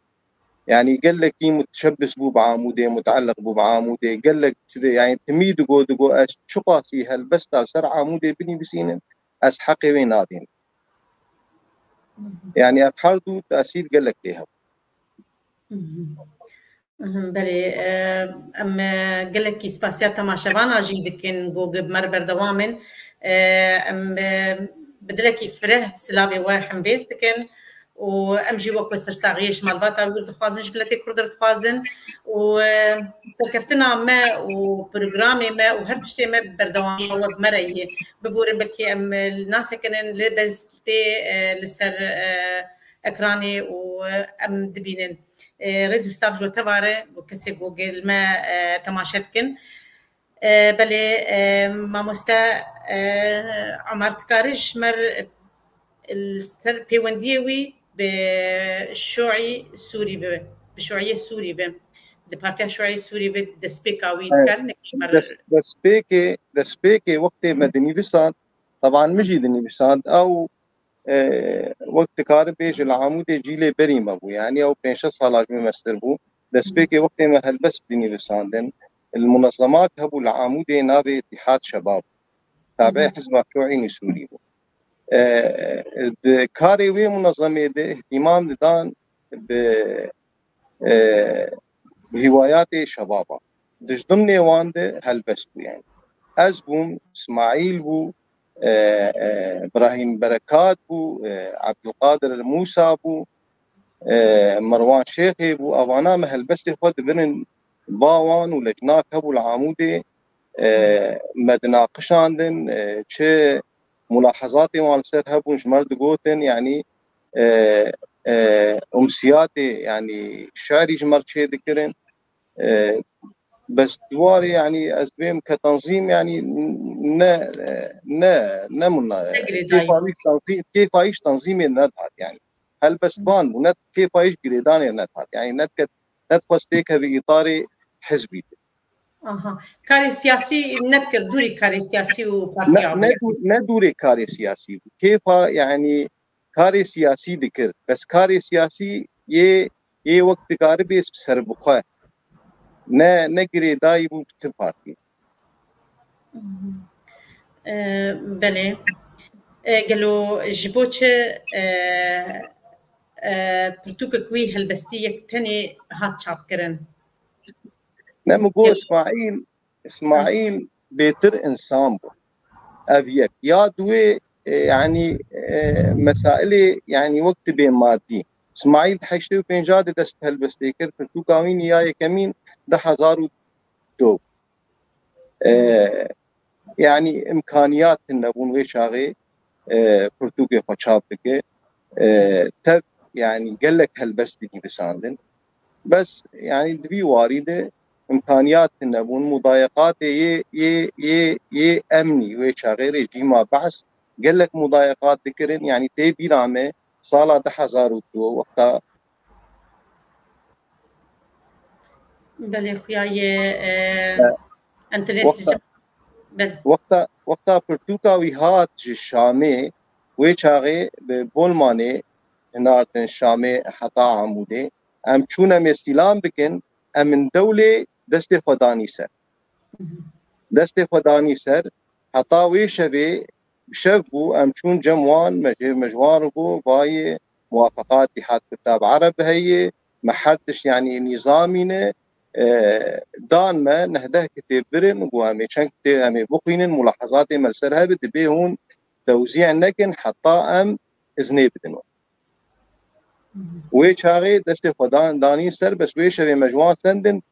Yanî gelekî mutşebbis bû bi Amûdê, muteelliq bû bi Amûdê, gelek çi de, yanî timî digo, digo, ez çiqasî helbesta ser Amûdê binivîsînim, ez heqê wê nadêm. Yanî ev her du tesîr gelek lê hebû. Mhm. Mhm, belê, e, em, e, gelekî spasiya temaşevana jî dikin, ku bi me re berdewam in. E, em, e, bi dilekî fireh silavê we hembêz dikin û em jî wek we sersaxiyê ji malbata wir dixwazin, ji miletê Kurd re dixwazin û, e, serkeftina me û programê me û her tiştê me berdewamiya we bi me re ye. Biborin belkî em, e, nasekinin, lê bes tê, e, li ser, e, ekranê û, e, em dibînin. E, rêz û stav ji we teva re, bo kesê ku gel me, e, temaşe dikin. E, belê, e, mamoste, e, Omer, dikare ji me re, e, li ser pêwendiyê wî bi Şoî Sûrî ve, bi Şoîyê Sûrî ve, di Partiya Şoîyê Sûrî ve destpêka wî, dikare nekî ji me re? Dest-, destpêkê, destpêkê wextê me dinivîsand, teban min jî dinivîsand, ew e, wek dikare bêje li Amûdê cîlê berî me bû. Yanî ew pênc şeş sala ji min mestir bû. Destpêkê wextê me helbest dinîvisandin, li munezemak hebû li Amûdê navê Îtîhad Şebab. Tabe Hizba Şuînî Sûrî bû. E, di karê wê munezemê de îhtîmam didan bi, e, rîwayatê şebaba. Di ji dimnê wan de helbest bû yani. Ez bûm, Îsmaîl bû, e, e, Birahîm Berekat bû, e, Ebdulqadir Mûsa bû, e, Merwan Şêxê bû. Evana me helbestê xwe dibirin ba wan û lejnak hebû li Amûdê, e, me dinaqişandin, e, çi mulahezatê wan li ser hebûn ji me re digotin, yanî, e, e, umsiyatê, yanî şi'rî ji me re çêdikirin. E, bes di warê, yanî ez bêm ke tenzîm, yanî ne, ne, ne muna, Ne girêdayî. Kêfa wî tenzîm, kêfa wî ji tenzîmê nedihat, yanî helbestvan bû, ne kêfa wî ji girêdanê nedihat, yanî nediket, nedixwest têkeve îtarê hizbî de. Aha. Karê siyasî nedikir, dûrî karê siyasî û Ne, partiya ne bû. dû-, ne dûrê karê siyasî bû. Kêfa, yanî karê siyasî dikir. Bes karê siyasî yê, yê wek dikaribê serbixwe. Ne, ne girêdayî bû bi ti partî. Mhm. E, belê. E, gelo ji bo çi, e, e, pirtûkek wî helbestî yek tenê hat çapkirin? Ne, min got Gel- Îsmaîl, Îsmaîl bêtir însan bû. Ev yek. Ya duwê, e, yanî, e, mesailê, yanî wek tibê madî. Îsmaîl di heştê û pênca de dest helbestê kir, pirtûka wî ya yekemîn du hezar û du. E, yanî îmkaniyat tune bûn wê çaxê, e, pirtûkê xwe çap bike. E, tev, yanî gelek helbest dinîvisandin. Bes, yanî di vî warî de îmkaniyat tune bûn, mudayeqatê yê, yê, yê, yê emnî wê çaxê rejîma Be's gelek mudayeqat dikirin, yanî tê bîra me sala du hezar û du wexta Belê, xuya yê, e, E, enternetê wexta, jî. Belê. Wexta, wexta pirtûka wî hat ji Şamê, wê çaxê bi Bolmanê hinartin Şamê heta Amûdê. Em çûn em ê sîlam bikin, em in dewlê destê xwe danî ser. Mhm. Destê xwe danî ser, heta wê şevê, bi şev bû, em çûn cem wan, me jê, me ji wan re got, vayê, muwafeqa Îtîhad Kutab Ereb heye, me her tişt, yanî nîzamî ne, e, dan me neh deh kitêb birin, got, em ê çend kitêb em ê bixwînin, mulahezatê me li ser hebe, dibê hûn tewzî nekin, heta em iznê bidin we. Wê çaxê destê xwe dan, danîn ser, bes wê şevê me ji wan sendin,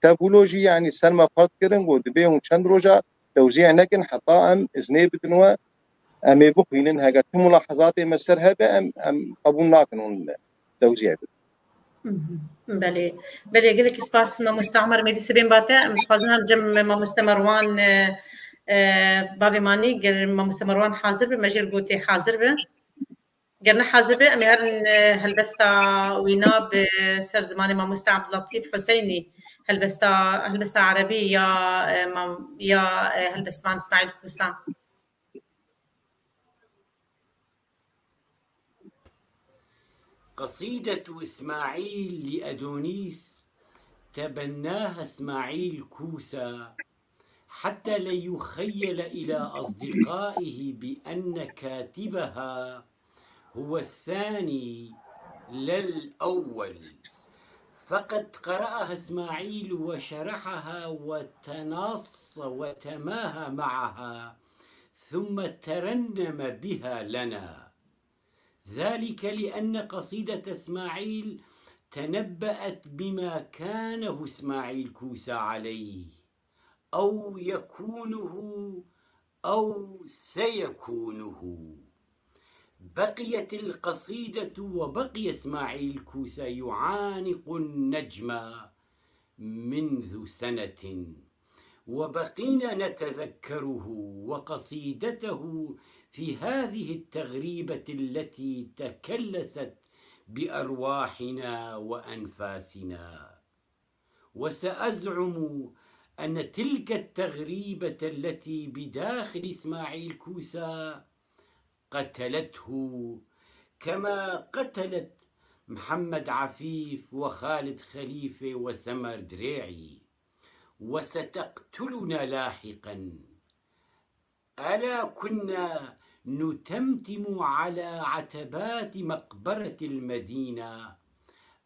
tev wilo jî, yanî ser me ferz kirin, got, dibê hûn çend roja tewzî nekin, heta em iznê bidin we, em ê bixwînin, heger tu mulahezatê me ser hebe, em, em qebûl nakin hûn tewzî bidin. Mhm. Belê. Belê, gelekî spas mamoste Omer Mêdî, sibên bate. Em dixwazin em cem mamoste Merwan, e, e, bavê manî, ger mamoste Merwan hazir be, me jê re gotê hazir be. Ger ne hazir be, em ê herin, e, helbesta wîna bi ser zimanê mamoste Abdullatîf Huseynî, helbesta, helbesta erebî ya, e, mam-, ya, e, helbestvan Îsmaîl Kûsa. قصيدة إسماعيل لأدونيس تبناها إسماعيل كوسا حتى لا يخيل إلى أصدقائه بأن كاتبها هو الثاني لا الأول، فقد قرأها إسماعيل وشرحها وتنص وتماهى معها، ثم ترنم بها لنا. ذلك لأن قصيدة إسماعيل تنبأت بما كانه إسماعيل كوسا عليه أو يكونه أو سيكونه. بقيت القصيدة وبقي إسماعيل كوسا يعانق النجم منذ سنة، وبقينا نتذكره وقصيدته في هذه التغريبة التي تكلست بأرواحنا وأنفاسنا. وسأزعم أن تلك التغريبة التي بداخل إسماعيل كوسا قتلته كما قتلت محمد عفيف وخالد خليفة وسمر دريعي، وستقتلنا لاحقا. ألا كنا نتمتم على عتبات مقبرة المدينة،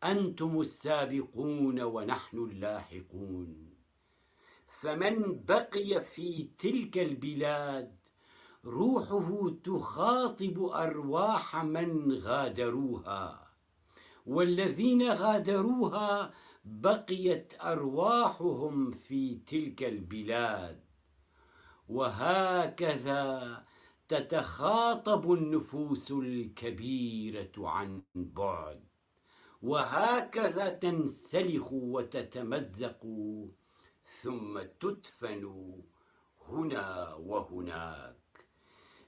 أنتم السابقون ونحن اللاحقون. فمن بقي في تلك البلاد روحه تخاطب أرواح من غادروها، والذين غادروها بقيت أرواحهم في تلك البلاد. وهكذا تتخاطب النفوس الكبيرة عن بعد، وهكذا تنسلخ وتتمزق، ثم تدفن هنا وهناك.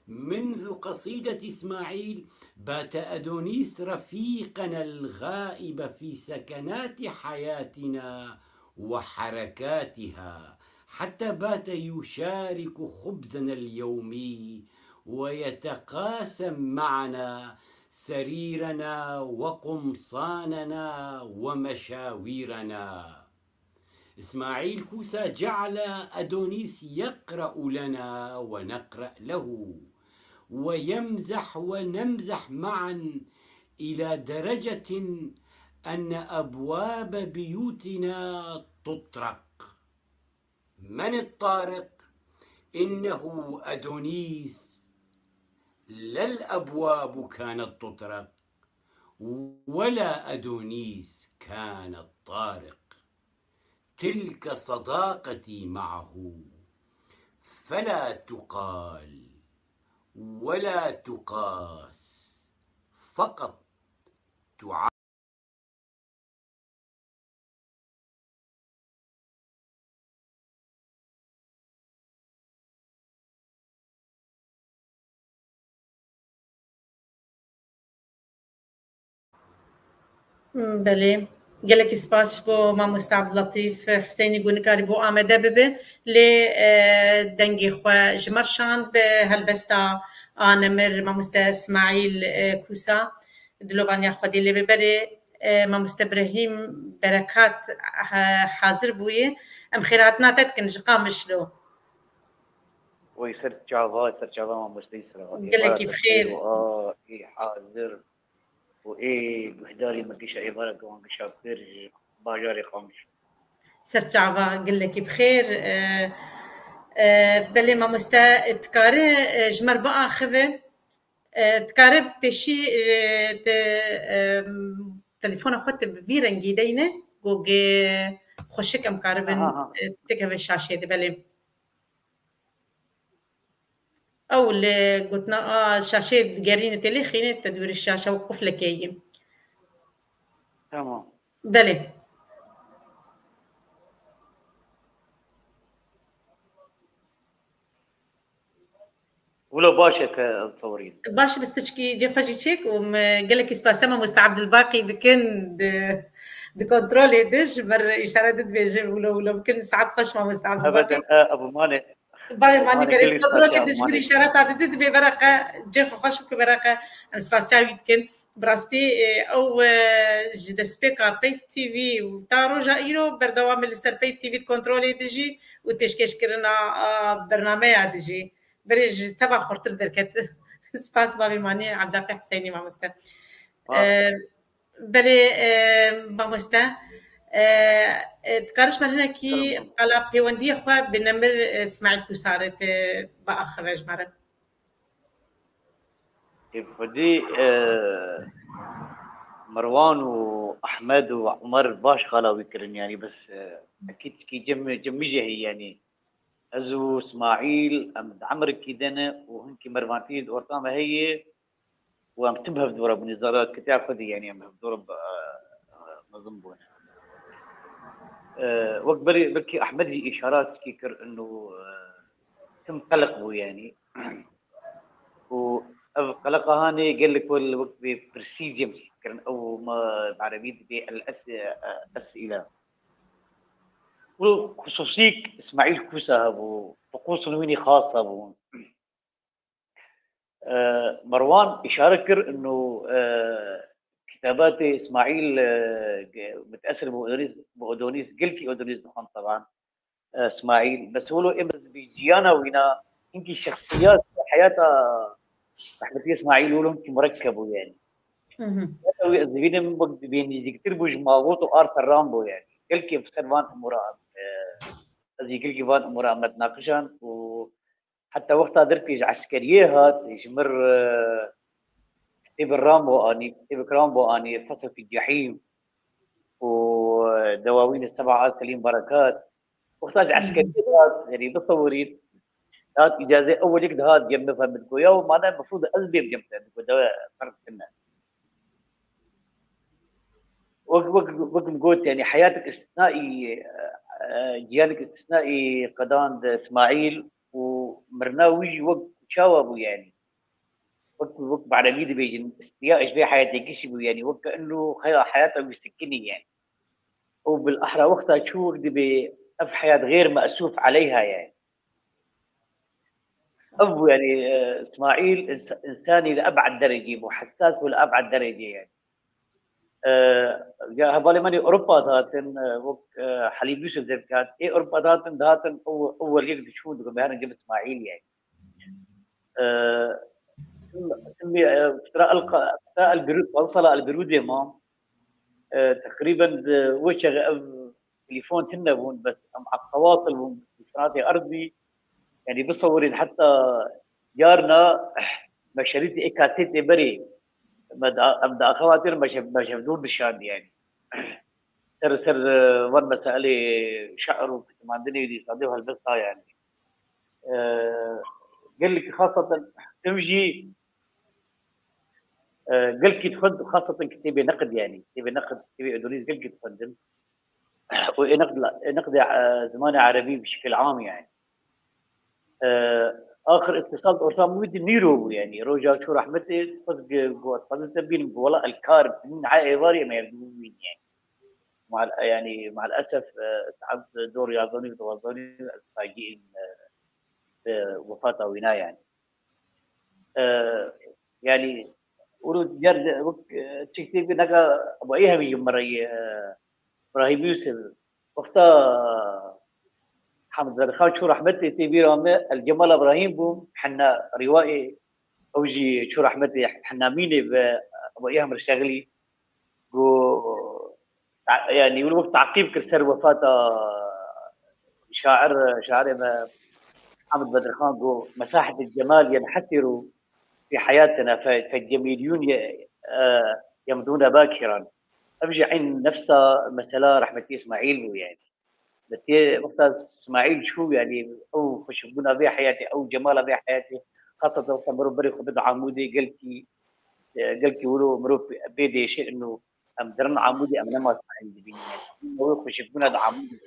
منذ قصيدة إسماعيل بات أدونيس رفيقنا الغائب في سكنات حياتنا وحركاتها، حتى بات يشارك خبزنا اليومي ويتقاسم معنا سريرنا وقمصاننا ومشاويرنا. إسماعيل كوسا جعل أدونيس يقرأ لنا ونقرأ له، ويمزح ونمزح معا إلى درجة أن أبواب بيوتنا تطرق. من الطارق؟ إنه أدونيس. لا الأبواب كانت تطرق، ولا أدونيس كان الطارق. تلك صداقتي معه، فلا تقال ولا تقاس، فقط تعاد. Belê. Gelekî spas ji bo mamoste Abdullatîf Husênî ku nikarîbû amade bibe. Lê, e, dengê xwe ji me re şand bi helbesta a nemir mamoste Smaîl, e, Kûsa. Dilovaniya Xwedê lê be berê, e, mamoste Brehîm Berekat, e, hazir bûye. Em xêrhatina te dikin ji Qamişlo. Oy, ser çava, ser çava mamosteyî sira. Gelekî bi xêr. Ê hazir û ê guhdarî me gişa êvareke wan gişa pir ji bajarê Qamişlo. Ser çava, gelekî bi xêr. E, e, belê mamoste, dikare, e, ji me re biaxive. E, dikare pêşî, e, te, e, telefona xwe te bi vî rengî deyne, ku gê xweşik em karibin, aha, aha, e, tikeve şaşê de, belê. Ew li gotina a şaşê digerîne tê lê xîne te dûrî şaşa û quflekê yî. Tamam. Belê. Wilo baş e te tewrî. Baş e, bes piçkî cê xwe jî çêk û me gelekî spasiya mamoste Abdulbaqî dikin di, di kontrolê de ji ber îşare didibêje wilo wilo bikin. Saet xweş mamoste Abdulbaqî. Ebeden, e, Ebu Mane. Bayê Manî berê kontrolê de ji ber îşareta didî dibê vereqe cê xwe xweş bike vereqe em spasiya wî dikin. Bi rastî, e, ew, e, ji destpêka Peyv T V û ta roja îro berdewam e li ser Peyv T V di kontrolê de jî û pêşkêşkirina, a, bernameya de jî. Berê ji teva xurtir derket. Spas bavê Manî Ebdaqî Husênî mamoste. Spas. E, Belê, e, mamoste, e, e, dikare ji me hinekî qala pêwendiyê xwe bi nemir, e, Smaîl Kûsarê te biaxive ji me re? Ê, xwedî, e, Merwan û Ehmed û Umer baş qala wî kirin, yanî bes, e, ekî tikî cem, cem mijehî, yanî ez û Smaîl em di emrikî de ne û hinkî mervantî di orta me heye. û em tim hevdû re bûne, zara kitiya xwe de, yanî em hevdû re, e, e, mezin bûne. E, wek berê, belkî Ehmed jî îşaretkî kir, ino, e, tim qeleq bû, yanî. Û ev qeleqa hanê gelek wel wek vê pirsî cem kirin, ew me bi erebî dibê el es-, e, esîle. Û xusûsîk Îsmaîl Kûsa hebû, tiqûsên wînî xas hebûn. E, Merwan îşare kir inu, e, kitabatê Îsmaîl, e, ge-, miteesir bi Odonîs, bi Odonîs, gelkî Odonîs dixwend teban. E, Îsmaîl, bes wilo em ez bi ciyana wîna, hinkî şexsiyat, heyata rehmetî Îsmaîl wilo hinkî murekkeb bû yani. Heyata wî ez dibînim wek dibê nêzîktir bû ji Mavot û Arthur Rimbaud yani. Gelkî bi ser van umura, e, ez ê gelkî van umura me dinaqişand û heta wexta derkê ji eskeriyê hat, ji mir, e, kitêbê Rimbaud anî, kitêbek Rimbaud anî, Fasl fi Cehîm û, e, Dewawîn Seba a Selîm Berekat. Wexta ji eskeriyê hat, yani bisewirî, hat îcaze ewil yek dihat cem min, fehmit ku ya, mana mefrûd ez bêm cem te, ku dewe ferq kine. Wek, wek, wek min got, yani heyatek îstisnaî, e, e, ciyanek îstisnaî qedand Îsmaîl û mirina wî jî wek çawa bû yani. Wek, wek bi erebî dibêjin, îstiya ji vê heyatê gişî bû yani, wek inu xeya heyata wî sikinî yani. Û bil ehra wexta çû wek dibê ev heyat xêr me'sûf eleyha yani. Ev bû yani, e, Îsmaîl ins-, însanî li eb'ed derecê bû, hessas bû li eb'ed derecê yani. E, ya hevalê me nê Ewropa dihatin, e, wek, e, Helîm Yûsif zevk hat, ê Ewropa dihatin, dihatin ew, ew weliyek diçûn, digotin, "Herin cem Îsmaîl yani." E, sim-, simî, e, fitra el-, fitra el-Birûd, Fasla el-Birûdê ma, e, teqrîben di wê çaxê ev telefon tune bûn, bes em tewasul bûn, îtîlatê erdî, yani bisewirîn heta yarna me şerîtê ê kasetê berê, me da-, em di axevatê me şev-, me şevdûr dişand yani. Ser, ser, e, van meselê şi'r û fitmandinê dî, sadê û helbesta yani. E, gelek xaseten tim jî, e, gelkî dixwend, xaseten kitêbê neqid yani. Kitêbê neqid, kitêbê Odonîs gelkî dixwendin. Û ê neqd la-, ê neqdê, e, zimanê erebî bi şekil am yani. E, axir îtisal ortam wî di nîro bû yani. Roja çû rehmetê, xwest ge-, got, xwest te bînim, got, wela el kar, min ha êvarê me ev bû yani. Mal, yani, mal esef, e, saet dor yazanî, dozanî, ez fagî, e, bi wefata wîna yani. E, yani, û ger de, wek, e, çiktê bi nega, bu ê hemî ji min re ye, e, Îbrahîm Yûsif, wexta Hamid Berxan çû rehmetê tê bîra me, El Cemal Îbrahîm bû, henna rîwayê, ew jî çû rehmetê, henna mînê bi, bu ê hemir şexlî, ku ta-, yani, wek teqîb kir ser wefata şair, şairê me Hamid Bedirxan, ku mesahet Cemal yenhesiru fi heyatina fe, fe cemîliyun ye, e, yemdûne bakiran. Ev jî eyn nefsa mesela rehmetî Îsmaîl bû, yani. Bi tê wexta Îsmaîl çû, yani, ew xweşikbûna vê heyatê, ew cemala vê heyatê, xaseten wexta mirov berê xwe bide Amûdê, gelkî, e, gelkî wilo mirov pê, pê diêşe, ino em dirin Amûdê, em nema Îsmaîl dibînin. Em nema wê xweşikbûna di Amûdê.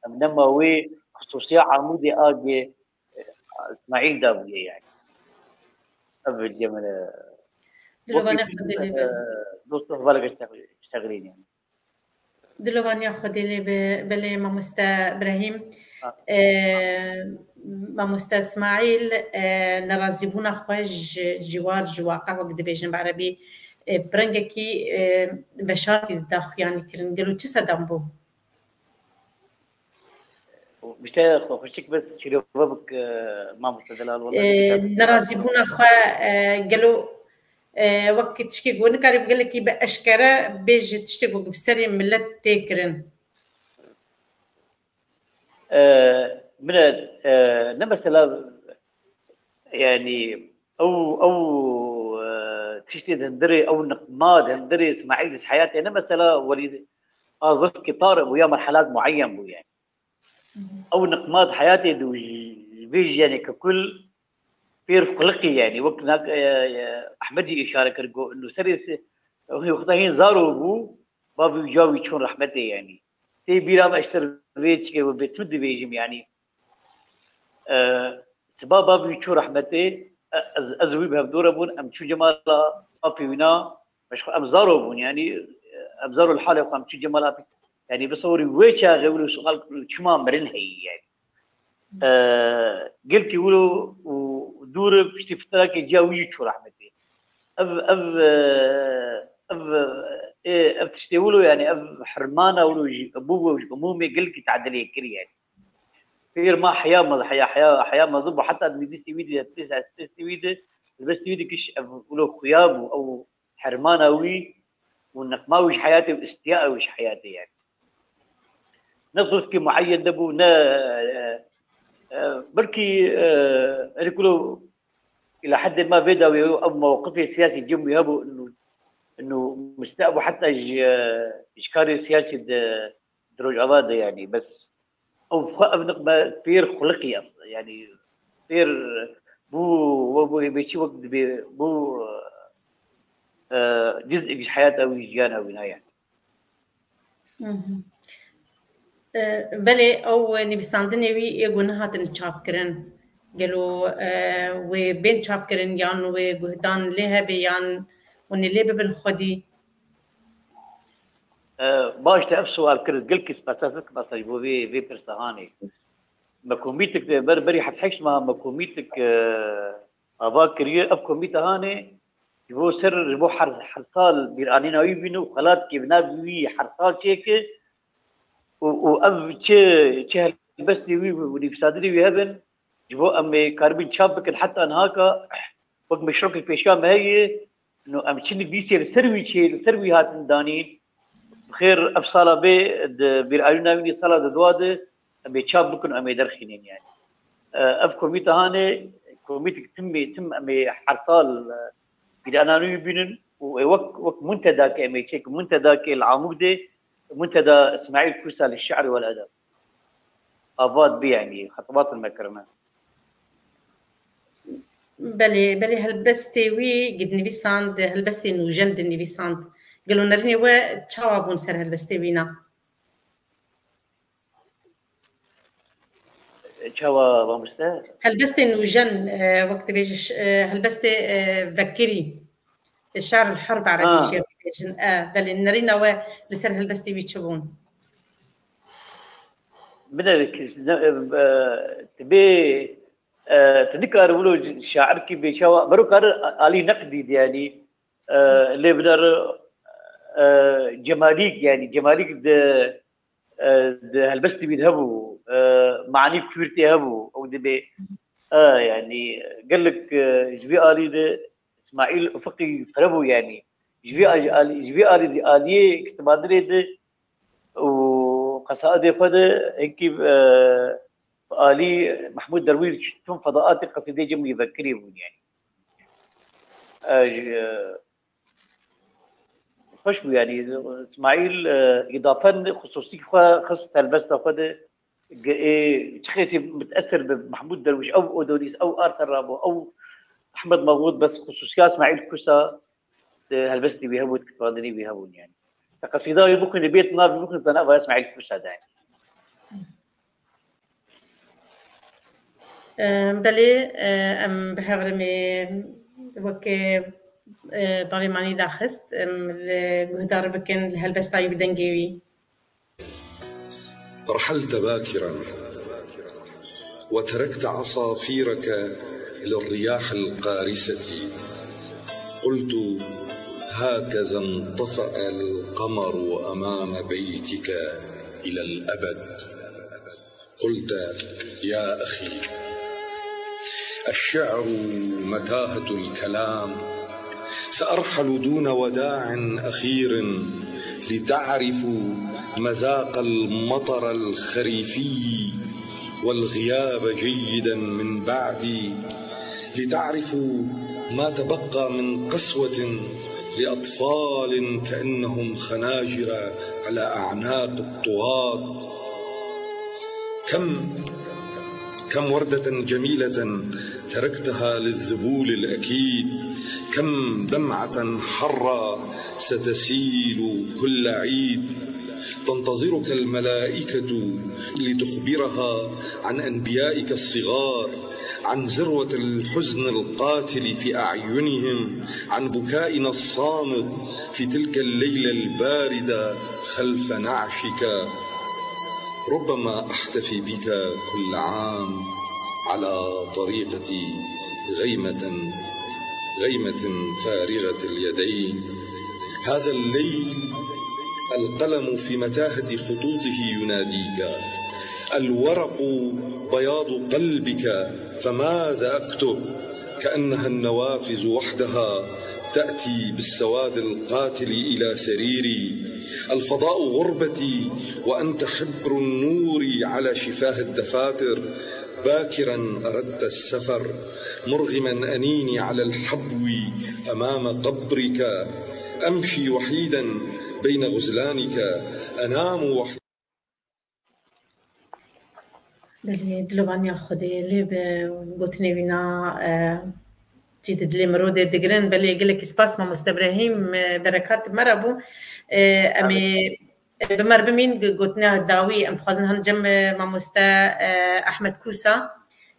Em nema wê xisûsiya Amûdê a ge, e, Îsmaîl dabûye, yani. Ev cemale. Dilovane Xwedê lê be. Dosto hevaleke ştex-, ştexilîn, yani. Dilovaniya Xwedê lê be, belê mamoste Birahîm. Ha. E, mamoste Îsmaîl, e, nerazîbûna xwe ji ciwar, ji waqe wek dibêjin bi erebî, e, bi rengekî, e, veşartî dida xuyanî kirin. Gelo çi sedem bû? Bişte xwe xweşik bes şîrove bik, e, mamoste Delal, wela. E, nerazîbûna xwe, e, gelo, e, wek tiştê ku nikarî bi gelekî bi eşkere bêje, tiştê ku bi serê milet tê kirin? E, min e, e, ne mesela, yani, ew, ew, e, tiştê di hundirê, ew niqma di hundirê Îsmaîl di heyatê ne mesela welî a zifkê tar bû ya merhelat muayyen bû, yani. Ew niqma di heyatê de û ji, ji vê jiyanê ke kul pêr xuliqî, yani, wek nak, e, e, Ehmed jî îşare kir, got, nûserê se-, wexta hîn zaro bû, bavê wî ca wî çûn rehmetê, yani. Tê bîra me, ji ser vê çikê wê bê tu dibêjim, yani. E, siba bavê wî çû rehmetê, e, ez, ez wî bi hevdû re bûn, em çû cemala bavê wîna, Meşxwe em zaro bûn, yani, em zaro li halê xwe em çû cemala, yani, bisewirî wê çaxê wilo sual çima mirin heyî, yani. E, gelkî wilo û dûr piştî fitirakê ciya wî jî çû rehmetê. Ev, ev, e, ev, e, ev tiştê wilo, yani ev hermana wilo jî bû ji umûmê gelkî tadilê kir yani. Pêr ma heya mez, heya, heya, heya mezin bû, heta di nivîsê wî de, di stresê wî de, helbestê wî de kiş ev wilo xuya bû, ew hermana wî û neqma wî ji heyatê û istiya ew ji heyatê yani. Ne zirfkî mueyen de bû, ne, e, e, belkî, e, erê kulo ila heddê ma vê dawî ew mewqifê siyasî cem wî hebû, inu, inu misteh bû heta ji, e, ji karê siyasî de, di Rojava de yani, bes ew xwe ev niqme pêr xuliqî est, yani pêr bû, we bû hêbêçî wek dibê, bû, e, ciz'ek ji heyata wî, jiyana wî ne yani. Mhm. E, belê ew nivîsandinê wî ê ku nehatin çapkirin. Gelo, e, wê bên çapkirin yan wê guhdan lê hebe yan hûn ê lê bibin xwedî? E, baş te ev sual kir, ez gelkî spesifik bes ji bo vê, vê pirsa hanê. Me komîtik de ber, berî heft heşt meha me komîtik, e, ava kiriye. Ev komîte hanê ji bo ser, ji bo her, her sal bîranîna wî bîne û xelat kê bi nav wî her sal çêke û, û ev çi, çi helbestê wî û nivîsandinê wî hebin, ji bo em ê karibin çap bikin heta nihaka wek meşrokê pêşiya me heye, no em çi nivîsê li ser wî çê, li ser wî hatin danîn, bi xêr ev sala bê di bîranîna wî sala di dua de em ê çap bikin, em ê derxînin yani. E, ev komîte hanê, komîtek tim ê, tim em ê her sal, e, bîranîna wî bînin û ê wek, wek muntedakê em ê çêkin, muntedakê li Amûk de, munteda Îsmaîl Kusa li şi'r wel edeb. Ava dibe yani, xetibat me kirine. Belê, belê helbestê wî gidnivîsand, helbestê nûjen dinivîsand. Gelo nerînê we çawa bûn ser helbestê wî na? Çawa mamoste? Helbestê nûjen, e, wek dibêje ş-, e, helbestê, e, vekirî. Şar el Herb erebî Ha. jê dibêjin. E, belê, nerîna we li ser helbestê wî çi bûn? Bine, ne, e, e, tu bê, e, tu nikare wilo şairkî bê çawa, mero kare alî neqdî de yani, e, lê binere, e, Cemalîk yani, Cemalîk de, e, di helbestê wî de hebû, e, manî kûrtê hebû, ew dibê, e, yani, gelek, e, ji vî alî de Îsmaîl Ufiqî fire bû yani. Ji vî alî, ji vî alî, aliyê kitibandinê de û qesaidê xwe de hinkî, e, bi alî Mehmûd Derwîş tim fedaatê qesîdê cem wî vekirî bûn yani. E, ji, e, xweş bû yani. Îsmaîl, e, îdafen xisûsî xwe xist helbesta xwe de, ge-, ê, çi xêsî miteser bi Mehmûd Derwîş, ew Odolîs, ew Arthur Rimbaud, ew Ehmed Maxûd, bes xisûsiya Îsmaîl Kusa, e, helbestê wî hebû, kitibandinê wî hebûn yani. Te qesîda wî bixwînî, bêt nav wî bixwînî, zana eva Îsmaîl Kusa de yani. Em, belê, e, em bi hev re me weke, e, bavê manî daxist, em li guhdar bikin, li helbesta wî bi dengê wî. رحلت باكرا وتركت عصافيرك للرياح القارسة. قلت: هكذا انطفأ القمر أمام بيتك إلى الأبد. قلت: يا أخي، الشعر متاهة الكلام، سأرحل دون وداع أخير لتعرفوا مذاق المطر الخريفي والغياب جيدا من بعدي، لتعرفوا ما تبقى من قسوة لأطفال كأنهم خناجر على أعناق الطغاة. كم، كم وردة جميلة تركتها للذبول الأكيد، كم دمعة حرة ستسيل كل عيد. تنتظرك الملائكة لتخبرها عن أنبيائك الصغار، عن ذروة الحزن القاتل في أعينهم، عن بكائنا الصامت في تلك الليلة الباردة خلف نعشك. ربما أحتفي بك كل عام على طريقة غيمة، غيمة فارغة اليدين. هذا الليل القلم في متاهة خطوطه يناديك. الورق بياض قلبك، فماذا أكتب؟ كأنها النوافذ وحدها تأتي بالسواد القاتل إلى سريري. الفضاء غربتي، وأنت حبر النور على شفاه الدفاتر. باكرا أردت السفر، مرغما أنيني على الحبو أمام قبرك. أمشي وحيدا بين غزلانك، أنام وحيدا. Belê, dilovaniya Xwedê lê bi gotinê wîna, e, cî di dilê mirodê digirin. Belê, gelekî spas mamoste Ibrahîm, e, berekat me re bû. E, em ê, e, bi me re bimîn, gotina dawî em dixwazin hin cem, e, mamoste, e, Ehmed Kûsa.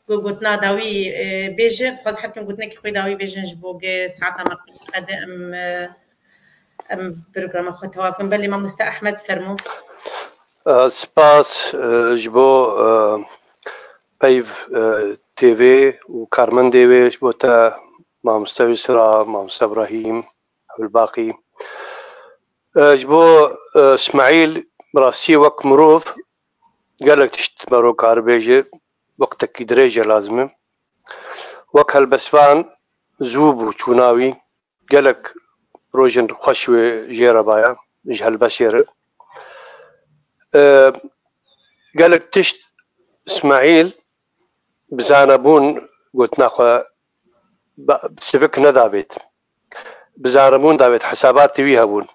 Got, gotina dawî, e, bêje, dixwaz her tim gotinekî xwe dawî bêjin ji bo ge saeta me qede em, e, em programa xwe tewa bikin. Belê, mamoste Ehmed, fermo. E, spas, e, ji bo, e, Peyv, e, T V û karmendê wê, ji bo te, mamoste Yusra, mamoste Ibrahîm, Ebulbaqî. E, ji bo, e, Îsmaîl, bi rastî wek mirov gelek tişt mero kar bêje, wextekî dirêj e lazim e. Wek helbestvan zû bû çûna wî, gelek rojên xweş wê jê re baya, ji helbestê re. E, gelek tişt Îsmaîl bi zanebûn gotina xwe ba-, sivik nedabêt. Bi zanebûn davêt, hesabatê wî hebûn.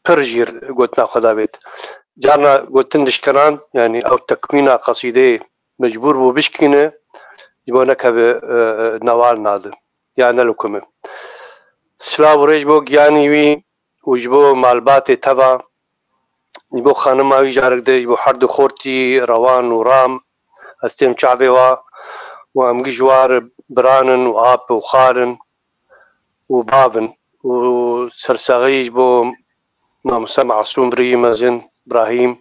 Pir jî gotina xwe davêt. Carna gotin dişkiran, yanî ew tekmîna qesîdeyê mecbûr bû bişkîne, ji bo nekeve, e, e, newal nade. Ya ne lukime. Silav û rêj bo giyanî wî û ji bo malbatê teva, ji bo xanima wî carek de, ji bo her du xortî Rewan û Ram, ez têm çavê wa û em giş war biran in û ap û xal in û bav in û sersaxî ji bo mamoste Masûm birî mezin Brahîm,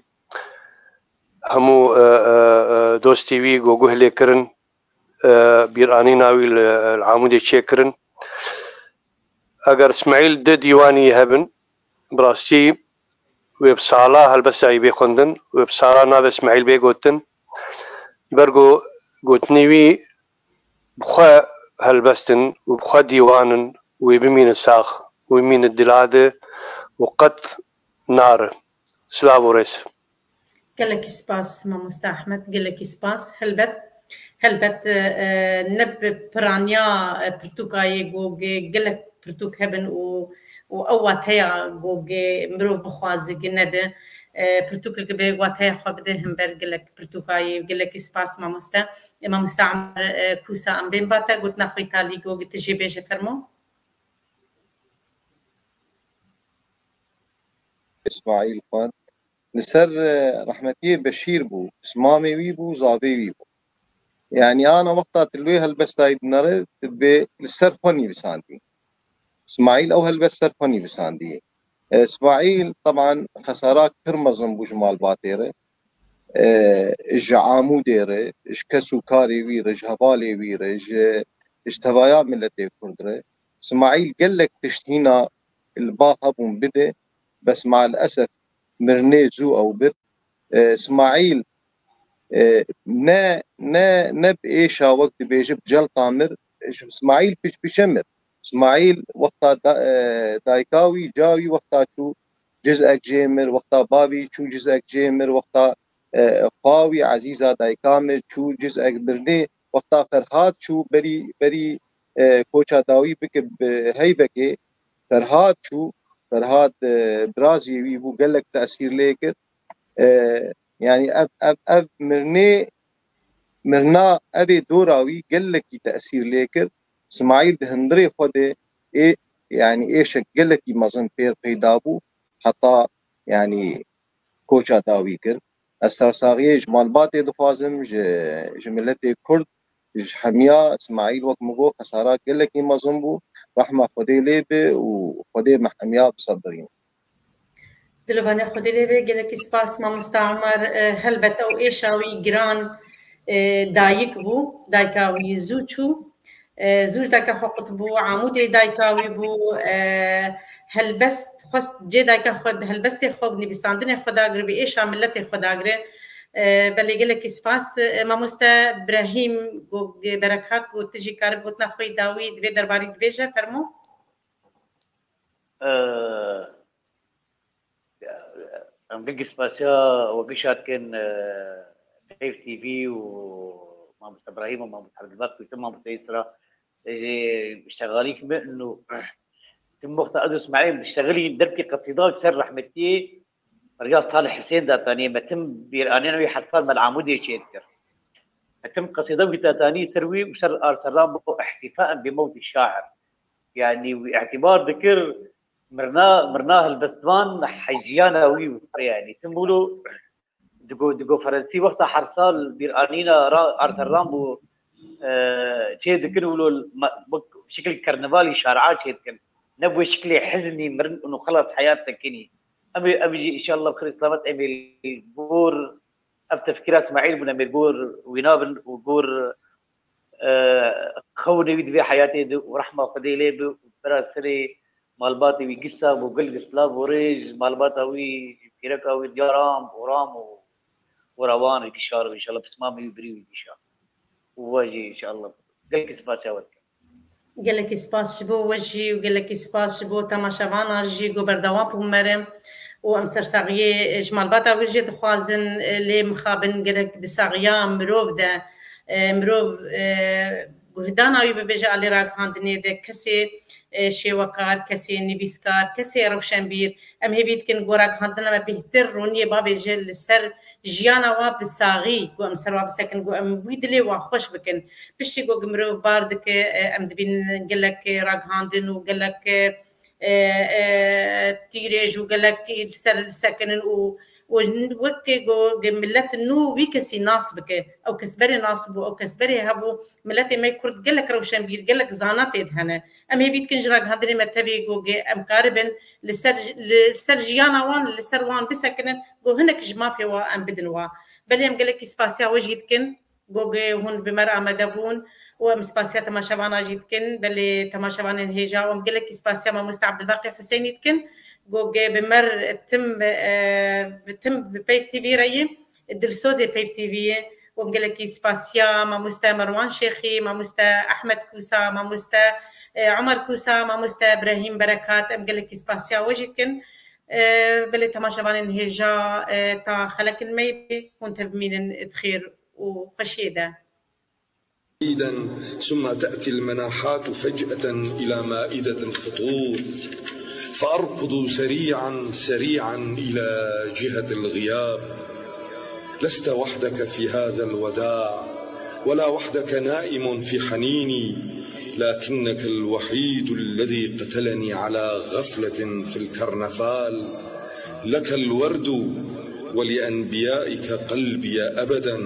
hemû, e, e, e, dostî wî go guh lê kirin, e, bîranîna wî li, li Amûdê çêkirin. Eger Îsmaîl di dîwanî hebin, bi rastî wê bi sala helbesta wî bê xwendin, wê bi sala navê Îsmaîl bê gotin. Ji ber ku gotinê wî bi xwe helbest in û bi xwe dîwan in, wê bimîne sax, wê bimîne dila de û qet nare. Silav û rêz. Gelekî spas, mamoste Ehmed, gelekî spas. Helbet, helbet, e, e, ne bi piraniya, e, pirtûka yê ku ge-, gelek pirtûk hebin û, û ew wateya ku ge-, mirov bixwaze ge nede, e, pirtûkeke bê wateya xwe bide hember gelek pirtûka yê. Gelekî spas, mamoste. E, mamoste Emer, e, Kûsa, em bên ba te, gotina xwe îtalî ku ge-, tu jê bêje, fermo. Îsmaîl xwend. Li ser, e, rehmetiyê Beşîr bû, pismamê wî bû, zavê wî bû. Yanî ana wexta tu li wê helbestayî dinere, tu dibê li ser xwe nivîsandî. Îsmaîl ew helbest ser xwe nivîsandî. E, Îsmaîl, teban, xesarak pir mezin bû ji malbatê re. E, ji Amûdê re, ji kes û karê wî re, ji hevalê wî re, ji, ji tevaya miletê Kurd re. Îsmaîl gelek tişt hîna li ba hebûn bide, bes maelesef mirinê zû ew bir. E, Îsmaîl, e, ne, ne, ne bi êşa wek dibêje bi celta mir, ji Îsmaîl piçpiçe mir. Îsmaîl wexta da-, e, dayika wî, ca wî wexta çû cizek jê mir, wexta bavî çû cizek jê mir, wexta, e, xwa wî ezîza dayika mir çû cizek birnê, wexta Ferhad çû berî, berî, e, koça dawî bike bi heyvekê, Ferhad çû, Ferhad, e, biraziyê wî bû, gelek tesîr lê kir. E, yanî ev, ev, ev mirinê, mirina evê dora wî gelekî tesîr lê kir. Îsmaîl di hundirê xwe de ê, yanî êşek gelekî mezin pêr peyda bû, heta, yanî koça dawî kir. Ez sersaxiyê ji malbatê dixwazim, ji, ji miletê Kurd, ji hemiya Îsmaîl, wek min got, xesarak gelekî mezin bû. Rehma Xwedê lê be û Xwedê me hemiya bisebirîne. Dilovane Xwedê lê be, gelekî spas mamosta Emer. E, helbet ew êşa wî giran, e, dayik bû, dayika wî zû çû. E, zû ji dayika xwe qut bû, Amûdê dayika wî bû, e, helbest xwest cê dayika xwe, helbestê xwe, nivîsandinê xwe dagiribî, êşa miletê xwe dagire. E, belê gelekî spas, e, mamoste Brahîm, go-, Berekat, got tu jî karib gotina xwe yî dawî di vê derbarî dibêje, fermo. Em gelkî spasiya we gişa dikin, Peyv T V û Mamoste Ibrahîm û Mamoste Abdulbak û tim Mamoste Yusra. Ji şexalîk min û tim wexta ez û Îsmaîl dişexilîn derkî qesîda ser rehmetiyê Riyaz Salih Husên datanî, me tim bîranîna wî helfan me li Amûdê çêdikir. Me tim qesîda wî datanî ser wî û ser arseran bo ihtifaen bi mewtî şair. Yanî wî îtibar dikir mirna, mirna helbestvan hejiyana wî wî, yanî tim wilo digo, digo Ferensî wexta her sal bîranîna ra, arter ran bû, e, çê dikin wilo ma, wek şekil karnavalî şaria çê dikin. Ne bi şeklê hiznî mirin û xelas heyat sekinî. Em ê, em jî înşallah bi xêr û selamet em ê li gor ev tefkîra Îsmaîl bûne, em ê li gor wî nabin û gor, e, xewnê wî di vê heyatê de û rehma Xwedê lê bi û bera serê malbatê wî gisa bo gil gislav û rêj malbata wî, pîreka wî Diyaram û Ram û û rewan û gişar û înşallah pismamê wî birî wî gişa. Û we jî înşallah gelkî spasiya we dikim. Gelekî spas ji bo we jî û gelekî spas ji bo temaşevana jî ku berdewam bûn me re. Û em sersaxiyê ji malbata wir jî dixwazin, lê mixabin gerek di saxiya mirov de, e, mirov, e, guhdana wî bibêje alê ragihandinê de kesê, e, şêwekar, kesê nivîskar, kesê rewşenbîr. Em hêvî dikin ku ragihandina me bêhtir roniyê bavêje li ser jiyana wa bi saxî, ku em ser wa bisekin, ku em wî dilê wa xweş bikin. Piştî ku mirov bar dike, e, em dibînin gelek ragihandin û gelek, e, e, tîrêj û gelek li ser sekinin û, û wek ku milet nû wî kesî nas bike. Ew kes berê nas bû, ew kes berê hebû. Miletê me Kurd gelek rewşenbîr, gelek zana tê de hene. Em hêvî dikin ji ragihandinê me tevî ku em karibin li ser, li ser jiyana wan, li ser wan bisekinin, ku hinek ji mafê wa em bidin wa. Belê em gelekî spasiya we jî dikin, ku hûn bi me re amade bûn û em spasiya temaşevana jî dikin. Belê temaşevanên hêja û em gelekî spasiya Mamoste Abdulbaqî Husênî dikin, ku bi me re tim, e, tim bi Peyv T V re yî. Dilsozê Peyv T V'yê. Em gelekî spasiya mamoste Merwan Şêxî, mamoste Ehmed Kûsa, mamoste, e, Omer Kûsa, mamoste Ibrahîm Berekat, em gelekî spasiya we jî dikin. E, belê temaşevanên hêja, e, ta xelekin me bê, hûn tevmînin di xêr û xweşiyê de. بعيدا، ثم تأتي المناحات فجأة إلى مائدة الفطور، فأركض سريعا سريعا إلى جهة الغياب. لست وحدك في هذا الوداع، ولا وحدك نائم في حنيني، لكنك الوحيد الذي قتلني على غفلة في الكرنفال. لك الورد، ولأنبيائك قلبي أبدا.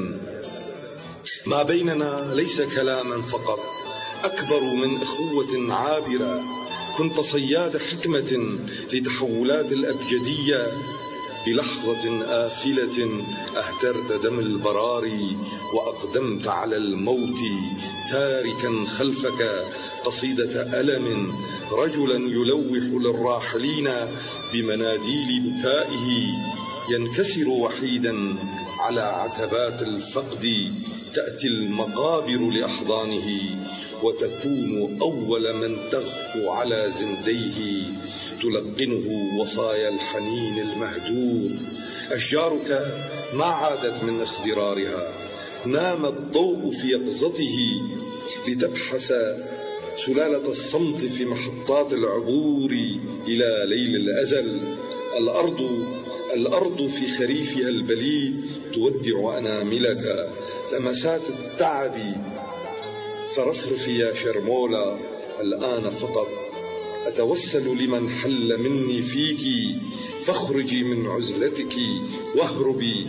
ما بيننا ليس كلاما فقط، أكبر من أخوة عابرة. كنت صياد حكمة لتحولات الأبجدية. بلحظة آفلة أهدرت دم البراري وأقدمت على الموت، تاركا خلفك قصيدة ألم، رجلا يلوح للراحلين بمناديل بكائه، ينكسر وحيدا على عتبات الفقد، تأتي المقابر لأحضانه، وتكون أول من تغفو على زنديه، تلقنه وصايا الحنين المهدور. أشجارك ما عادت من اخضرارها، نام الضوء في يقظته لتبحث سلالة الصمت في محطات العبور إلى ليل الأزل. الأرض، الأرض في خريفها البليد تودع أناملك، لمسات التعب. فرفرفي يا شرمولا الآن فقط. أتوسل لمن حل مني فيك، فاخرجي من عزلتك واهربي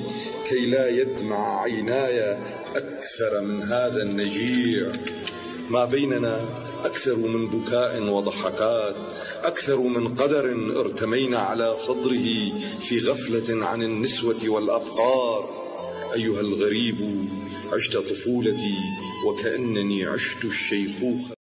كي لا يدمع عيناي أكثر من هذا النجيع. ما بيننا أكثر من بكاء وضحكات، أكثر من قدر ارتمينا على صدره في غفلة عن النسوة والأبقار. أيها الغريب، عشت طفولتي وكأنني عشت الشيخوخة.